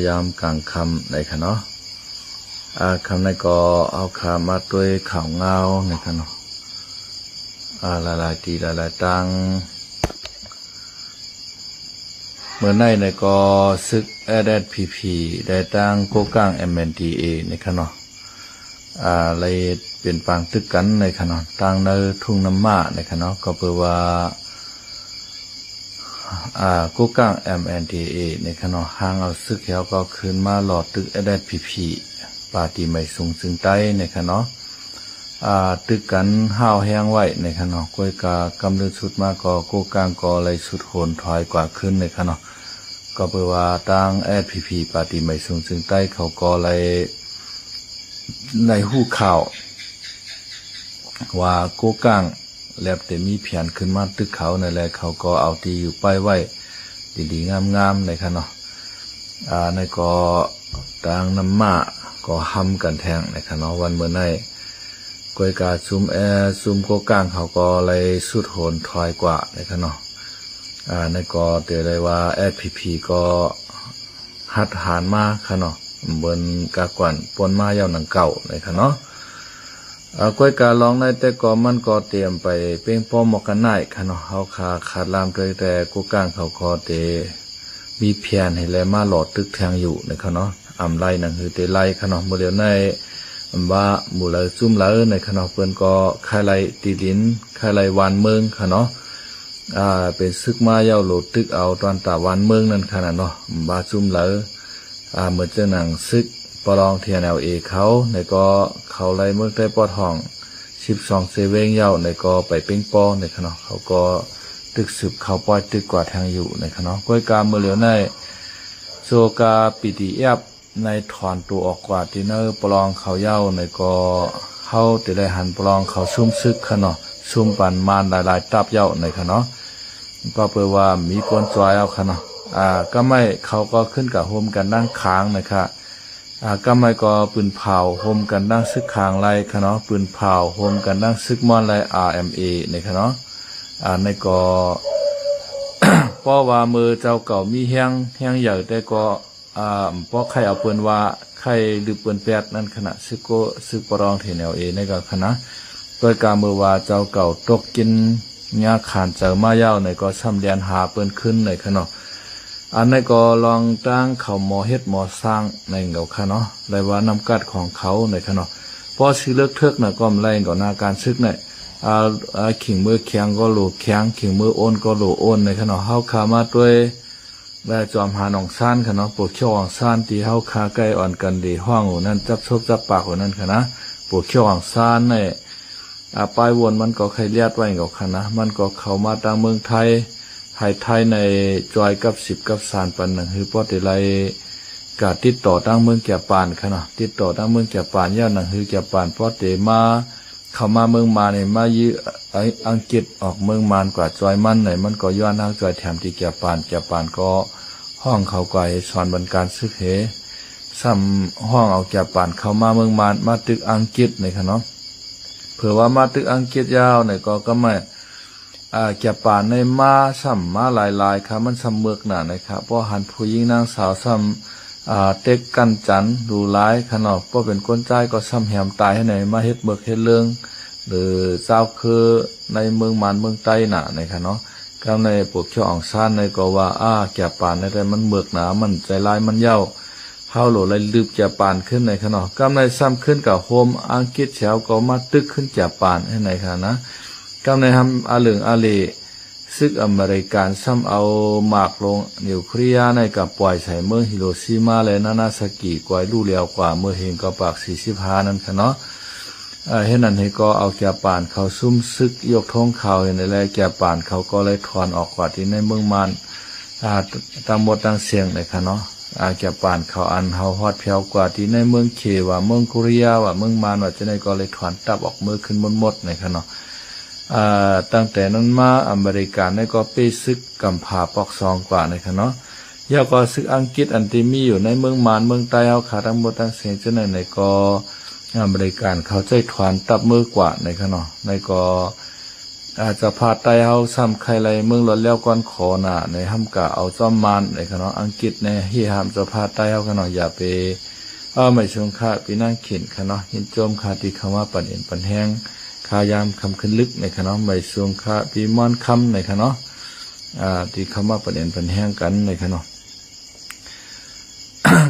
ຍາມກາງຄ່ຳໃດຄະເນາະ. ອາ ຄ່ຳໃດກໍເຮົາຄາມາດ້ວຍຂ່າວງາວໃດຄະເນາະ. ອາ ຫຼາຍໆທີ່ຫຼາຍໆຕ່າງ ເມື່ອໃດໃດກໍ ຊຶກ ເອສເອສພີພີ ໄດ້ຕັ້ງໂກກາງ ເອັມເອັນດີເອ ໃດຄະເນາະ ອາ ໄດ້ເປັນປາງຕຶກກັນໃດຄະເນາະ ຕັ້ງໃນທົ່ງນ້ຳໝ້າໃດຄະເນາະ. ກໍເພື່ອວ່າ ອາ ໂກກາງ ເອັມເອັນດີເອ ໃດຄະເນາະ ຫ່າງເອົາຊຶກແລ້ວກໍຂຶ້ນມາຫຼໍ່ຕຶກ ເອສເອສພີພີ ປາຕີໄໝສູງຊຶງໃຕ້ໃດຄະເນາະ. ອາ ຕຶກກັນຮ້າວແຮງໄວ້ໃດຄະເນາະ. ກ້ອຍກາກຳລຶດສຸດມາກໍໂກກາງກໍໄດ້ຊຸດໂຫນຖອຍກວ່າຂຶ້ນໃດຄະເນາະ. ກໍເພື່ອວ່າທາງ ເອສເອສພີພີ ປາຕີໄໝສູງຊຶງໃຕ້ ເຂົາກໍໄດ້ ໄດ້ຮູ້ຂ່າວວ່າໂກກາງແລັບແຕ່ມີແຜນຂຶ້ນມາຕຶກເຂົານັ້ນແຫຼະ ເຂົາກໍເອົາທີ່ຢູ່ໄປໄວ້ດີໆງາມໆໃດຄະເນາະ. ອາ ໃດກໍທາງນ້ຳໝ້າກໍຮ່ຳກັນແທ້ງໃດຄະເນາະ ວັນເມື່ອໃດ. ກ້ອຍກາຊຸມແອ ຊຸມໂກກາງເຂົາກໍໄດ້ຊຸດໂຫນຖອຍກວ່າໃດຄະເນາະ. ອາ ໃດກໍເຕີໄດ້ວ່າ ເອສເອສພີພີ ກໍ ຫັດຫານມາຄະເນາະ ເບິ່ນກາກວັນປ່ນມາຢ່າງໜັງເກົ່າໃດຄະເນາະ. ອາ ກ້ອຍກາລອງໃນແຕ່ກໍມັນກໍຕຽມໄປເປັງປ້ອມໝອກກັນໄດ້ຄະເນາະ. ເຮົາຄາຂາດລາມໂດຍແຕ່ໂກກາງເຂົາກໍເຕມີແຜນໃຫ້ແລມາຫຼໍ່ຕຶກແທງຢູ່ໃດຄະເນາະ. ອຳໄລໜັງຮືເຕໄລຄະເນາະ. ມື້ດຽວໃນ ອຳວ່າໝູ່ເລີຈຸ້ມເລີໃດຄະເນາະ ເພິ່ນກໍຄາຍໄລ່ຕີດິນ ຄາຍໄລ່ວານເມືອງຄະເນາະ. ອາ ເປັນຊຶກມາເຍົາໂຫຼຕຶກເອົາຕອນຕາວານເມືອງນັ້ນຂະນະເນາະ ບາຈຸມເລີ. ອາ ເໝືອນຈັ່ງໜັງຊຶກປະລອງ ທີເອັນແອລເອ ເຂົາ ໃນກໍເຂົາໄລ່ເມືອງໃຕ້ປອດຫ້ອງ ສິບສອງເຊເວງເຍົາ ໃນກໍໄປເປັງປ້ອງໃນຂະເນາະ. ເຂົາກໍຕຶກສືບເຂົ້າປ່ອຍຕຶກກວາດແທງຢູ່ໃນຂະເນາະ. ກ້ອຍກາເມື່ອຫຼຽວໃນ ໂຊກາ ປີດີເອັຟ ໃນຖອນໂຕອອກກວ່າທີ່ໃນປະລອງເຂົາເຍົາໃນກໍ ເຮົາຈະໄດ້ຫັນປະລອງເຂົາຊຸມຊຶກຂະເນາະ ຊຸມປັນມານຫຼາຍໆຕັບເຍົາໃນຂະເນາະ. ກໍເປີວ່າມີກວນຈອຍເອົາຂະເນາະ. ອາ ກຳໄມເຂົາກໍຂຶ້ນກະໂຮມກັນດັ່ງຂາງນະຄະ. ອາ ກຳໄມກໍປືນເຜົາໂຮມກັນດັ່ງຊຶກຂາງໄລ່ຂະເນາະ ປືນເຜົາໂຮມກັນດັ່ງຊຶກມ່ອນໄລ່ ອາ ເອັມ ເອ ໃນຂະເນາະ. ອາ ໃນກໍ ເພາະວ່າເມື່ອເຈົ້າເກົ່າມີແຮງ ແຮງໃຫຍ່ແຕ່ກໍ ອາ ບໍ່ໃຄ່ເອົາເພິ່ນວ່າ ໃຄ່ລືບເພິ່ນແປດນັ້ນຂະນະ ຊຶກໂກ ຊຶກປະລອງ ທີເອັນແອລເອ ໃນກໍຂະນະ. ໂດຍກາເມື່ອວ່າເຈົ້າເກົ່າຕົກກິນຍາຂານເຈີມາເຍົາໃນກໍຊ່ຳແລ່ນຫາເພິ່ນຂຶ້ນໃນຂະເນາະ. ອັນໃນກໍລອງຕັ້ງເຂົາໝໍເຮັດໝໍສ້າງໃນເຂົາຂະເນາະ ແລະວ່ານ້ຳກັດຂອງເຂົາໃນຂະເນາະ. ເພາະຊິເລິກເຖິກນະກໍບໍ່ໄດ້ກໍໜ້າການຊຶກໃນ ອາ ອາ ຂີງມືແຂງກໍໂຫຼແຂງ ຂີງມືໂອນກໍໂຫຼໂອນໃນຂະເນາະ. ເຮົາຄາມາດ້ວຍ ແລະ ຈອມຫານອງຊານຂະເນາະ ປົວຂຽວອອງຊານ ທີ່ເຮົາຄາໃກ້ອ່ອນກັນດີຮ້ອງໂຫນັ້ນ ຈັບສົບຈັບປາກໂຫນັ້ນຂະນະ. ປົວຂຽວອອງຊານໃນ ອາ ປາຍວົນມັນກໍໄຄລຽດໄວ້ກໍຂະນະ ມັນກໍເຂົ້າມາທາງເມືອງໄທ ໃຫ້ໄທໃນຈອຍກັບສິບກັບສານປັນໜັງຮື ພໍເຕໄລກະຕິດຕໍ່ທາງເມືອງຈາປານຂະນະ ຕິດຕໍ່ທາງເມືອງຈາປານ ຢ້ານໜັງຮືຈາປານ ພໍເຕມາ ເຂົ້າມາເມືອງມານໃນ ມາຢື້ອັງກິດອອກເມືອງມານກວ່າຈອຍມັນໃນ ມັນກໍຍ້ອນທາງຈອຍແຖມທີ່ຈາປານ ຈາປານກໍຮ້ອງເຂົາກວ່າເຫສອນບັນການຊຶກເຫ ຊ່ຳຮ້ອງເອົາຈາປານເຂົ້າມາເມືອງມານ ມາຕຶກອັງກິດໃນຂະເນາະ. ເພື່ອວ່າມາຕຶກອັງກິດຍາວໃນກໍກຳມາ ອາ ຈາປານໃນມາຊ່ຳມາຫຼາຍໆ ຄະ ມັນຊ່ຳເມືອກໜາໃນຄະ ເພາະຫັນຜູ້ຍິງນາງສາວຊ່ຳ ອາ ເຕັກກັ້ນຈັນຫຼູຫຼາຍຂະເນາະ ເພາະເປັນຄົນຊາຍກໍຊ່ຳແຮມຕາຍໃຫ້ໃນ ມາເຮັດເມືອກເຮັດເລື່ອງ ຫຼື ຊາວຄືໃນເມືອງມານເມືອງໃຕ້ໜາໃນຂະເນາະ. ກຳໃນປົວຂຽວອອງຊານໃນກໍວ່າ ອາ ຈາປານໃນແຕ່ມັນເມືອກໜາ ມັນໃຈລາຍມັນຍາວ ເຮົາໂຫຼໄດ້ລືບຈາປານຂຶ້ນໃນຂະເນາະ. ກຳໃນຊ່ຳຂຶ້ນກະໂຮມອັງກິດແຖວກໍມາຕຶກຂຶ້ນຈາປານໃຫ້ໃນຂະນະ. ກຳໃນທຳອາເຫຼີງອາເລ ຊຶກອາເມລິກັນຊ່ຳເອົາໝາກໂລງນິວເຄລຍໃນກະປ່ອຍໃສ່ເມືອງຮິໂຣຊີມາ ແລະ ນານາຊາກິ ກວາຍຫຼູຫຼຽວກວ່າເມື່ອເຫັນເກົ້າປາກສີ່ສິບຫ້ານັ້ນຂະເນາະ. ເອີ ເຮັດນັ້ນເຮັດກໍເອົາຈາປານເຂົາຊຸມຊຶກຍົກທງຂາວໃຫ້ໃນ ແລະ ຈາປານເຂົາກໍໄດ້ຖອນອອກກວ່າທີ່ໃນເມືອງມານ ອາ ທັງໝົດທັງສຽງໃນຂະເນາະ. ອາ ຈາປານເຂົາອັນເຮົາຮອດແຜວກວ່າທີ່ໃນເມືອງເຄ ວ່າເມືອງໂກເຣຍ ວ່າເມືອງມານ ວ່າຈັ່ງໃດກໍໄດ້ຖອນທັບອອກເມືອຂຶ້ນໝົດໆໃນຂະເນາະ. ອາ ຕັ້ງແຕ່ນັ້ນມາອາເມລິກັນໃນກໍເປຊຶກ ກຳພາປອກສອງກວ່າໃນຂະເນາະ. ແລ້ວກໍຊຶກອັງກິດອັນທີ່ມີຢູ່ໃນເມືອງມານເມືອງໃຕ້ເຮົາຄະ ທັງໝົດທັງສຽງຈັ່ງໃດໃນກໍ ອາເມລິກັນເຂົາໃຈຖອນທັບເມືອກວ່າໃນຂະເນາະ. ໃນກໍ ອາ ເຈົ້າພາບໃຕ້ເຮົາຊ້ຳໄຄໄລເມືອງລອດແລ້ວກ່ອນຂໍນະ ໃນຫ້ຳກະເອົາຈ້ອມມານໃນຂະເນາະ ອັງກິດໃນເຮຫ້າມເຈົ້າພາບໃຕ້ເຮົາຂະເນາະ ຢ່າໄປ ເອີ ໄໝສູງຄະ ປີນາງຂິນຂະເນາະ ຍິນຊົມຄະ ທີ່ເຂົ້າມາປັນເອັນປັນແຮງ ຄາຍາມຄ່ຳຄືນລຶກໃນຂະເນາະ ໄໝສູງຄະ ປີມ່ອນຄຳໃນຂະເນາະ ອາ ທີ່ເຂົ້າມາປັນເອັນປັນແຮງກັນໃນຂະເນາະ.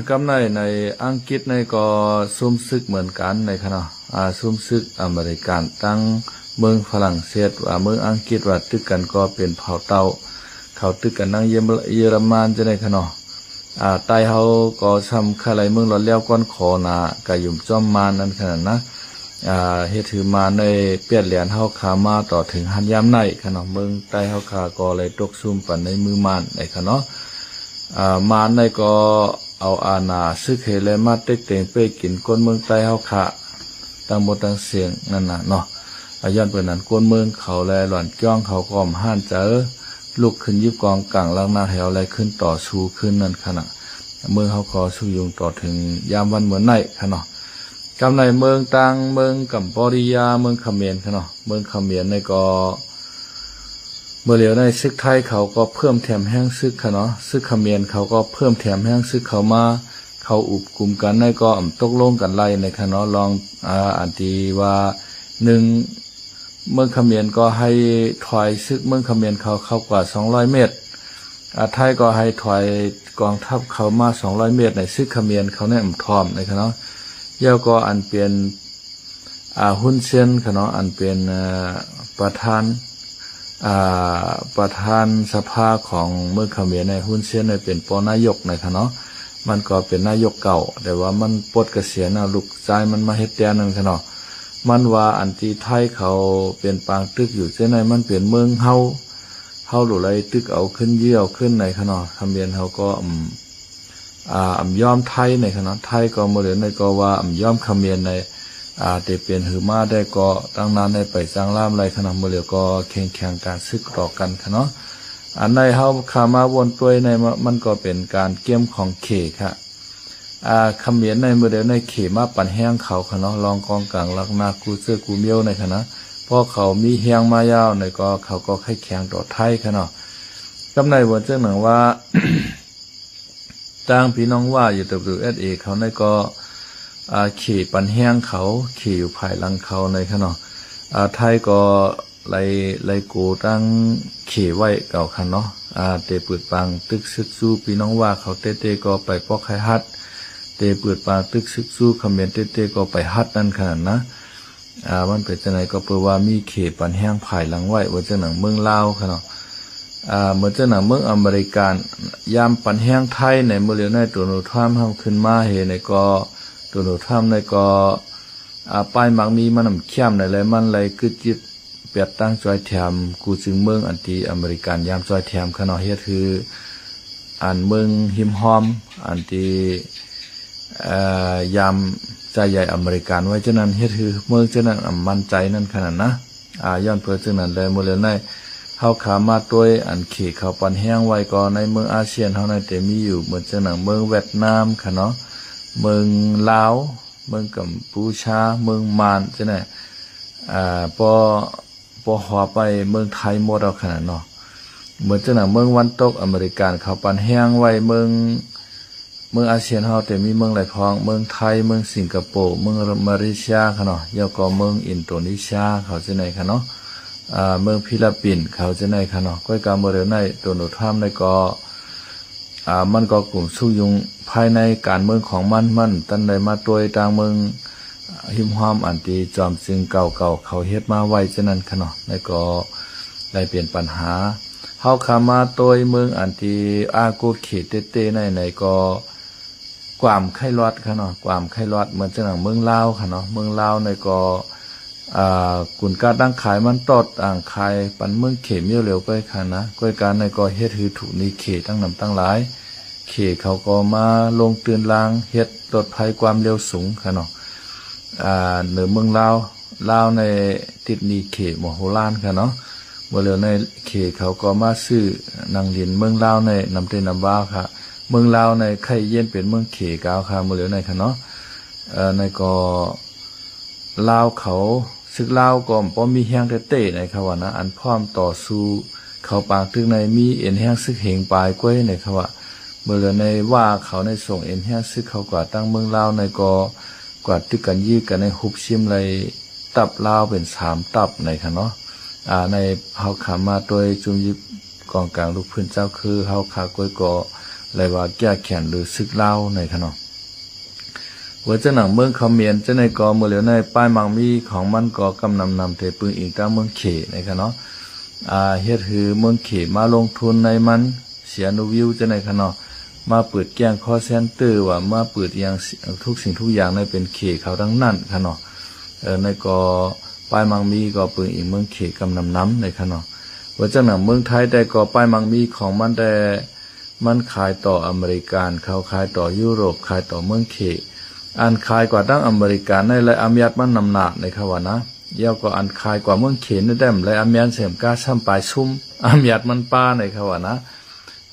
ກຳໃນໃນອັງກິດໃນກໍຊຸມສຶກເໝືອນກັນໃນຂະເນາະ ອາ ຊຸມສຶກອາເມລິກັນ ທັງເມືອງຝຣັ່ງເສດ ວ່າເມືອງອັງກິດ ວ່າຕຶກກັນກໍເປັນເຜົ່າເຕົ້າ ເຂົາຕຶກກັນນຳເຢຍ ເຢຍລະມັນຈັ່ງໃດຂະເນາະ ອາ ໃຕ້ເຮົາກໍຊ້ຳຄະໄລເມືອງລອດແລ້ວກ່ອນຂໍນະ ກະຫຍຸມຈ້ອມມານນັ້ນຂະນະນະ ອາ ເຮັດໃຫ້ມານໄດ້ປຽດແລ່ນເຮົາຄາມາຕໍ່ເຖິງຫັ້ນຍາມໃນຂະເນາະ ເມືອງໃຕ້ເຮົາຄາກໍໄດ້ຕົກຊຸມປັນໃນມືມານໃນຂະເນາະ ອາ ມານໃນກໍເອົາອານາຊຶກເຮແລມາເຕັກເຕັງເປ້ກິນຄົນເມືອງໃຕ້ເຮົາຄະ ທັງໝົດທັງສຽງນັ້ນນະເນາະ ອາ ຍ້ອນເປັນນັ້ນຄົນເມືອງເຂົາແລຫຼອນຈ້ອງເຂົາກໍບໍ່ຫ້ານໃຈ ລຸກຂຶ້ນຢິບກອງກາງຫຼັກນາກແຖວ ແລຂຶ້ນຕໍ່ສູ້ຄືນນັ້ນຂະນະ ເມືອງເຮົາກໍຊຸກຍູ້ຕໍ່ເຖິງຍາມວັນເມືອໃນຂະເນາະ. ກຳໃນເມືອງຕ່າງ ເມືອງກຳປູເຈຍ ເມືອງຂະເໝນຂະເນາະ ເມືອງຂະເໝນໃນກໍ ເມື່ອຫຼຽວໃນຊຶກໄທເຂົາກໍເພີ່ມແຖມແຮງຊຶກຂະເນາະ ຊຶກຂະເໝນເຂົາກໍເພີ່ມແຖມແຮງຊຶກເຂົ້າມາ ເຂົາອຸບກຸມກັນໃນກໍຕົກລົງກັນໄດ້ໃນຂະເນາະ ລອງ ອາ ອັນທີ່ວ່າ ໜຶ່ງ ເມືອງຂະເໝນກໍໃຫ້ຖອຍຊຶກເມືອງຂະເໝນເຂົາເຂົ້າກວ່າສອງຮ້ອຍເມດ ອາ ໄທກໍໃຫ້ຖອຍກອງທັບເຂົ້າມາສອງຮ້ອຍເມດ ໃນຊຶກຂະເໝນເຂົາແນມຖອມໃນຂະເນາະ ແລ້ວກໍອັນເປັນ ອາ ຮຸນເຊນຂະເນາະ ອັນເປັນ ອາ ປະທານ ອາ ປະທານສະພາຂອງເມືອງຂະເໝນໃນ ຮຸນເຊນໃນເປັນ ປ ນາຍົກໃນຂະເນາະ ມັນກໍເປັນນາຍົກເກົ່າ ແຕ່ວ່າມັນປົດກະສຽນແລ້ວ ລູກຊາຍມັນມາເຮັດແທນນັ້ນຂະເນາະ ມັນວ່າອັນທີ່ໄທເຂົາເປັນປາງຕຶກຢູ່ຈັ່ງໃດ ມັນເປັນເມືອງເຮົາ ເຮົາຫຼູໄລຕຶກເອົາຂຶ້ນ ຍຶດເອົາຂຶ້ນໃນຂະເນາະ ຂະເໝນເຮົາກໍ ອາ ອຳຍອມໄທໃນຂະເນາະ ໄທກໍເມື່ອໃດໃນກໍວ່າອຳຍອມຂະເໝນໃນ ອາ ແຕ່ເປັນຫືອມາໄດ້ກໍຕັ້ງນານໃນໄປຈ້າງລາມໄລຂະເນາະ ເມື່ອຫຼຽວກໍແຂ່ງແຂ່ງການຊຶກຕໍ່ກັນຂະເນາະ ອັນໃນເຮົາຄາມາວົນຕົວໃນ ມັນກໍເປັນການກຽມຂອງເຂຂະ ອາ ຂະເໝນໃນເມື່ອໃດໃນເຂມາປັນແຮງເຂົາຂະເນາະ ລອງກອງກາງຫຼັກນາກກູເຈີກູມຽວໃນຂະນະ ເພາະເຂົາມີແຮງມາຍາວໃນກໍ ເຂົາກໍໄຄແຂງຕໍ່ໄທຂະເນາະ ກຳໃນເວົ້າຈັ່ງໜັງວ່າ ທາງພີ່ນ້ອງວ່າຢູ່ ດັບເບິນຢູ ເອັສ ເອ ເຂົາໃນກໍ ອາ ເຂປັນແຮງເຂົາ ເຂຢູ່ພາຍຫຼັງເຂົາໃນຂະເນາະ ອາ ໄທກໍ ໄລ ໄລໂກຕັ້ງເຂໄວ້ເກົ່າຄັນເນາະ ອາ ແຕ່ປືດປາງຕຶກຊຶກສູ້ ພີ່ນ້ອງວ່າເຂົາເຕະໆກໍໄປປອກໄຄຮັດ ແຕ່ປືດປາງຕຶກຊຶກສູ້ ຂະເໝນເຕະໆກໍໄປຮັດນັ້ນຂະນັ້ນນະ ອາ ມັນເປັນຈັ່ງໃດກໍເປີວ່າມີເຂປັນແຮງພາຍຫຼັງໄວ້ ເໝືອນຈັ່ງໜັງເມືອງລາວຂະເນາະ ອາ ເໝືອນຈັ່ງໜັງເມືອງອາເມລິກັນ ຍາມປັນແຮງໄທໃນມື້ລຽວໃນ ໂດນັລ ທຣຳ ເຮົາຂຶ້ນມາເຮໃນກໍ ໂດນັລ ທຣຳ ໃນກໍ ອາ ປ້າຍມັກມີມັນນຳແຄມໃນ ແລະ ມັນໄລກຶດຍຶດ ແປດຕັ້ງຈອຍແຖມ ກູຈຶ່ງເມືອງອັນທີ່ອາເມລິກັນຍາມຈອຍແຖມຂະເນາະ ເຮັດຄືອັນເມືອງຮິມຮ່ອມ ອັນທີ່ ອາ ຍາມໃຈໃຫຍ່ອາເມລິກັນໄວ້ຈັ່ງນັ້ນ ເຮັດຄືເມືອງຈັ່ງນັ້ນ ອຳໝັ້ນໃຈນັ້ນຂະນັ້ນນະ ອາ ຍ້ອນເພາະຈັ່ງນັ້ນແລະ ມື້ເລີນໃນ ເຮົາຂາມາຕົວຍອັນເຂເຂົາປັນແຮງໄວ້ ກໍໃນເມືອງອາຊຽນເຮົານັ້ນ ແຕ່ມີຢູ່ເໝືອນຈັ່ງໜັງເມືອງຫວຽດນາມຂະເນາະ ເມືອງລາວ ເມືອງກຳປູເຈຍ ເມືອງມານຈັ່ງໃດ ອາ ພໍ ພໍຮອບໄປເມືອງໄທໝົດແລ້ວຂະໜາດເນາະ ເໝືອນຈັ່ງໜັງເມືອງວັນຕົກອາເມລິກັນເຂົາປັນແຮງໄວ້ ເມືອງ ເມືອງອາຊຽນເຮົາແຕ່ມີເມືອງຫຼາຍພອງ ເມືອງໄທ ເມືອງສິງກະໂປ ເມືອງມາເລເຊຍຂະເນາະ ແລ້ວກໍເມືອງອິນໂດເນເຊຍເຂົາຈັ່ງໃດຂະເນາະ ອາ ເມືອງຟີລິບປິນເຂົາຈັ່ງໃດຂະເນາະ ກ້ອຍກາເມື່ອເດືອນໃນໂດນັລ ທຣຳ ໃນກໍ ອາ ມັນກໍກຸ້ມຊຸກຫຍຸ້ງພາຍໃນການເມືອງຂອງມັນ ມັນຕັນໄດ້ມາຕົວຍຕ່າງເມືອງຮິມຮ່ອມອັນທີ່ຈອມຈຶ່ງເກົ່າໆເຂົາເຮັດມາໄວ້ຈັ່ງນັ້ນຂະເນາະ ໃນກໍໄດ້ເປັນປັນຫາ ເຮົາຄາມາຕົວຍເມືອງອັນທີ່ອາໂກເຂເຕເຕໃນ ໃນກໍກວາມໄຄລອດຂະເນາະ ກວາມໄຄລອດ ເໝືອນຈັ່ງໜັງເມືອງລາວຂະເນາະ ເມືອງລາວໃນກໍ ອາ ກຸນກາຕັ້ງຂາຍມັນຕອດຕ່າງຂາຍປັນເມືອງເຂມຽວຫຼຽວໄປຂະນະ ກ້ອຍກາໃນກໍເຮັດຄືຖືກໜີ້ເຂຕັ້ງນຳຕັ້ງຫຼາຍ ເຂເຂົາກໍມາລົງຕື່ນລາງເຮັດລົດໄຟຄວາມເລັວສູງຂະເນາະ ອາ ເໜືອເມືອງລາວ ລາວໃນຕິດໜີ້ເຂມະໂຫລານຂະເນາະ ເມື່ອເຫຼືອໃນເຂເຂົາກໍມາຊື້ໜັງດິນເມືອງລາວໃນນຳເຕນຳວາຄະ ເມືອງລາວໃນໄຄເຢັນເປັນເມືອງເຂກາວຄະ ເມື່ອເຫຼືອໃນຂະເນາະ ເອີ ໃນກໍ ລາວເຂົາ ສຶກລາວກໍບໍ່ມີແຮງແທ້ໆ ໃນຄະວ່ານະ ອັນພ້ອມຕໍ່ສູ້ເຂົ້າປາງຕຶກໃນມີເອັນແຮງຊຶກເຫງປາຍກວ່າ ໃນຄະວ່າ ເມື່ອເຫຼືອໃນວ່າເຂົາໃນສົ່ງເອັນແຮງຊຶກເຂົ້າກວ່າຕັ້ງເມືອງລາວໃນກໍກວ່າຕຶກກັນຢື້ກັນໃນຮຸບຊິມໄລ່ ຕັບລາວເປັນສາມຕັບໃນຄະເນາະ ອາ ໃນເຮົາຂາມມາໂດຍຈຸມຢິບກອງກາງລູກພື້ນເຈົ້າຄືເຮົາຂາກ້ວຍກໍໄລ່ວ່າແກ້ແຄ້ນຫຼືຊຶກລາວໃນຄະເນາະ ເວີຈັ່ງໜັງເມືອງຂະເໝນຈັ່ງໃດກໍເມື່ອເຫຼືອໃນປ້າຍມັກມີຂອງມັນກໍກຳນຳນຳແຕ່ປຶງອີງຕາມເມືອງເຂໃນຄະເນາະ ອາ ເຮັດໃຫ້ເມືອງເຂມາລົງທຶນໃນມັນ ເສຍນຸວິວຈັ່ງໃດຄະເນາະ ມາເປີດແກ້ງຄໍເຊັນເຕີວ່າມາເປີດອີ່ຫຍັງ ທຸກສິ່ງທຸກຢ່າງໃນເປັນເຂເຂົາທັງນັ້ນຄະເນາະ ເອີ ໃນກໍປ້າຍມັກມີກໍປຶງອີງເມືອງເຂກຳນຳນຳໃນຄະເນາະ ເວີຈັ່ງໜັງເມືອງໄທແຕ່ກໍປ້າຍມັກມີຂອງມັນແຕ່ ມັນຂາຍຕໍ່ອາເມລິກັນ ເຂົາຂາຍຕໍ່ຢູໂຣບ ຂາຍຕໍ່ເມືອງເຂ ອັນຂາຍກວ່າທັງອາເມລິກັນໃນໄລ່ອາມຍັດມັນນຳໜ້າໃນຄະວ່ານະ ແລ້ວກໍອັນຂາຍກວ່າເມືອງເຂນໃນແຕ້ມໄລ່ອາມຍັດເສມກາຊ້ຳປາຍຊຸມ ອາມຍັດມັນປາໃນຄະວ່ານະ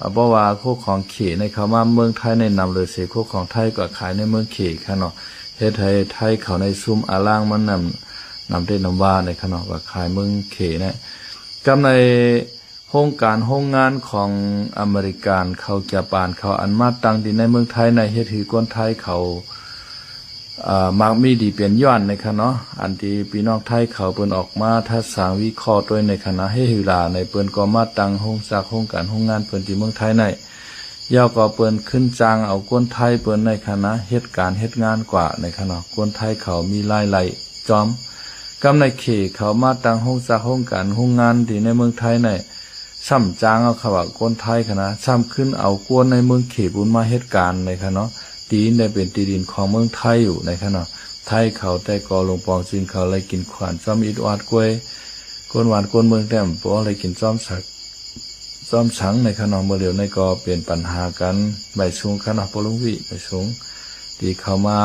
ອາ ເພາະວ່າໂຄຂອງເຂໃນເຂົ້າມາເມືອງໄທໃນນຳເລີເສໂຄຂອງໄທກໍຂາຍໃນເມືອງເຂຄະເນາະ ເຮັດໃຫ້ໄທເຂົ້າໃນຊຸມອາລ່າງມັນນຳ ນຳເດນຳວ່າໃນຄະເນາະ ກໍຂາຍເມືອງເຂໃນ ກຳໃນ ໂຮງການໂຮງງານຂອງອາເມລິກັນເຂົາ ຈະປານເຂົາ ອັນມາຕັ້ງທີ່ໃນເມືອງໄທໃນ ເຮັດໃຫ້ຄົນໄທເຂົາ ເອີ ມັກມີດີເປັນຍ້ອນໃນຄະເນາະ ອັນທີ່ພີ່ນ້ອງໄທເຂົາເພິ່ນອອກມາທັດສາງວິເຄາະໂດຍໃນຄະນະເຮຫິລາໃນ ເພິ່ນກໍມາຕັ້ງໂຮງຈັກໂຮງການໂຮງງານເພິ່ນທີ່ເມືອງໄທໃນ ແລ້ວກໍເພິ່ນຂຶ້ນຈ້າງເອົາຄົນໄທເພິ່ນໃນຄະນະເຮັດການເຮັດງານກວ່າໃນຄະເນາະ ຄົນໄທເຂົາມີລາຍໄດ້ ຈອມ ກຳໃນເຂເຂົາມາຕັ້ງໂຮງຈັກໂຮງການໂຮງງານທີ່ໃນເມືອງໄທໃນ ຊ້ຳຈ້າງເອົາຄະວ່າຄົນໄທຄະນະ ຊ້ຳຂຶ້ນເອົາຄົນໃນເມືອງເຂພຸ້ນມາເຮັດການໃນຄະເນາະ ທີ່ດິນໄດ້ເປັນທີ່ດິນຂອງເມືອງໄທຢູ່ໃນຄະເນາະ ໄທເຂົາແຕ່ກໍຫຼົງປອງຊຶງເຂົາໄລ່ກິນຂວານຈອມອິດອາດກວຍ ຄົນຫວານຄົນເມືອງແຕ້ມບໍ່ໄດ້ກິນຈອມສັກ ຈອມສັງໃນຄະເນາະ ເມື່ອຫຼຽວໃນກໍເປັນປັນຫາກັນໃບສູງຄະເນາະ ປະລຸງວິໃບສູງ ທີ່ເຂົ້າມາ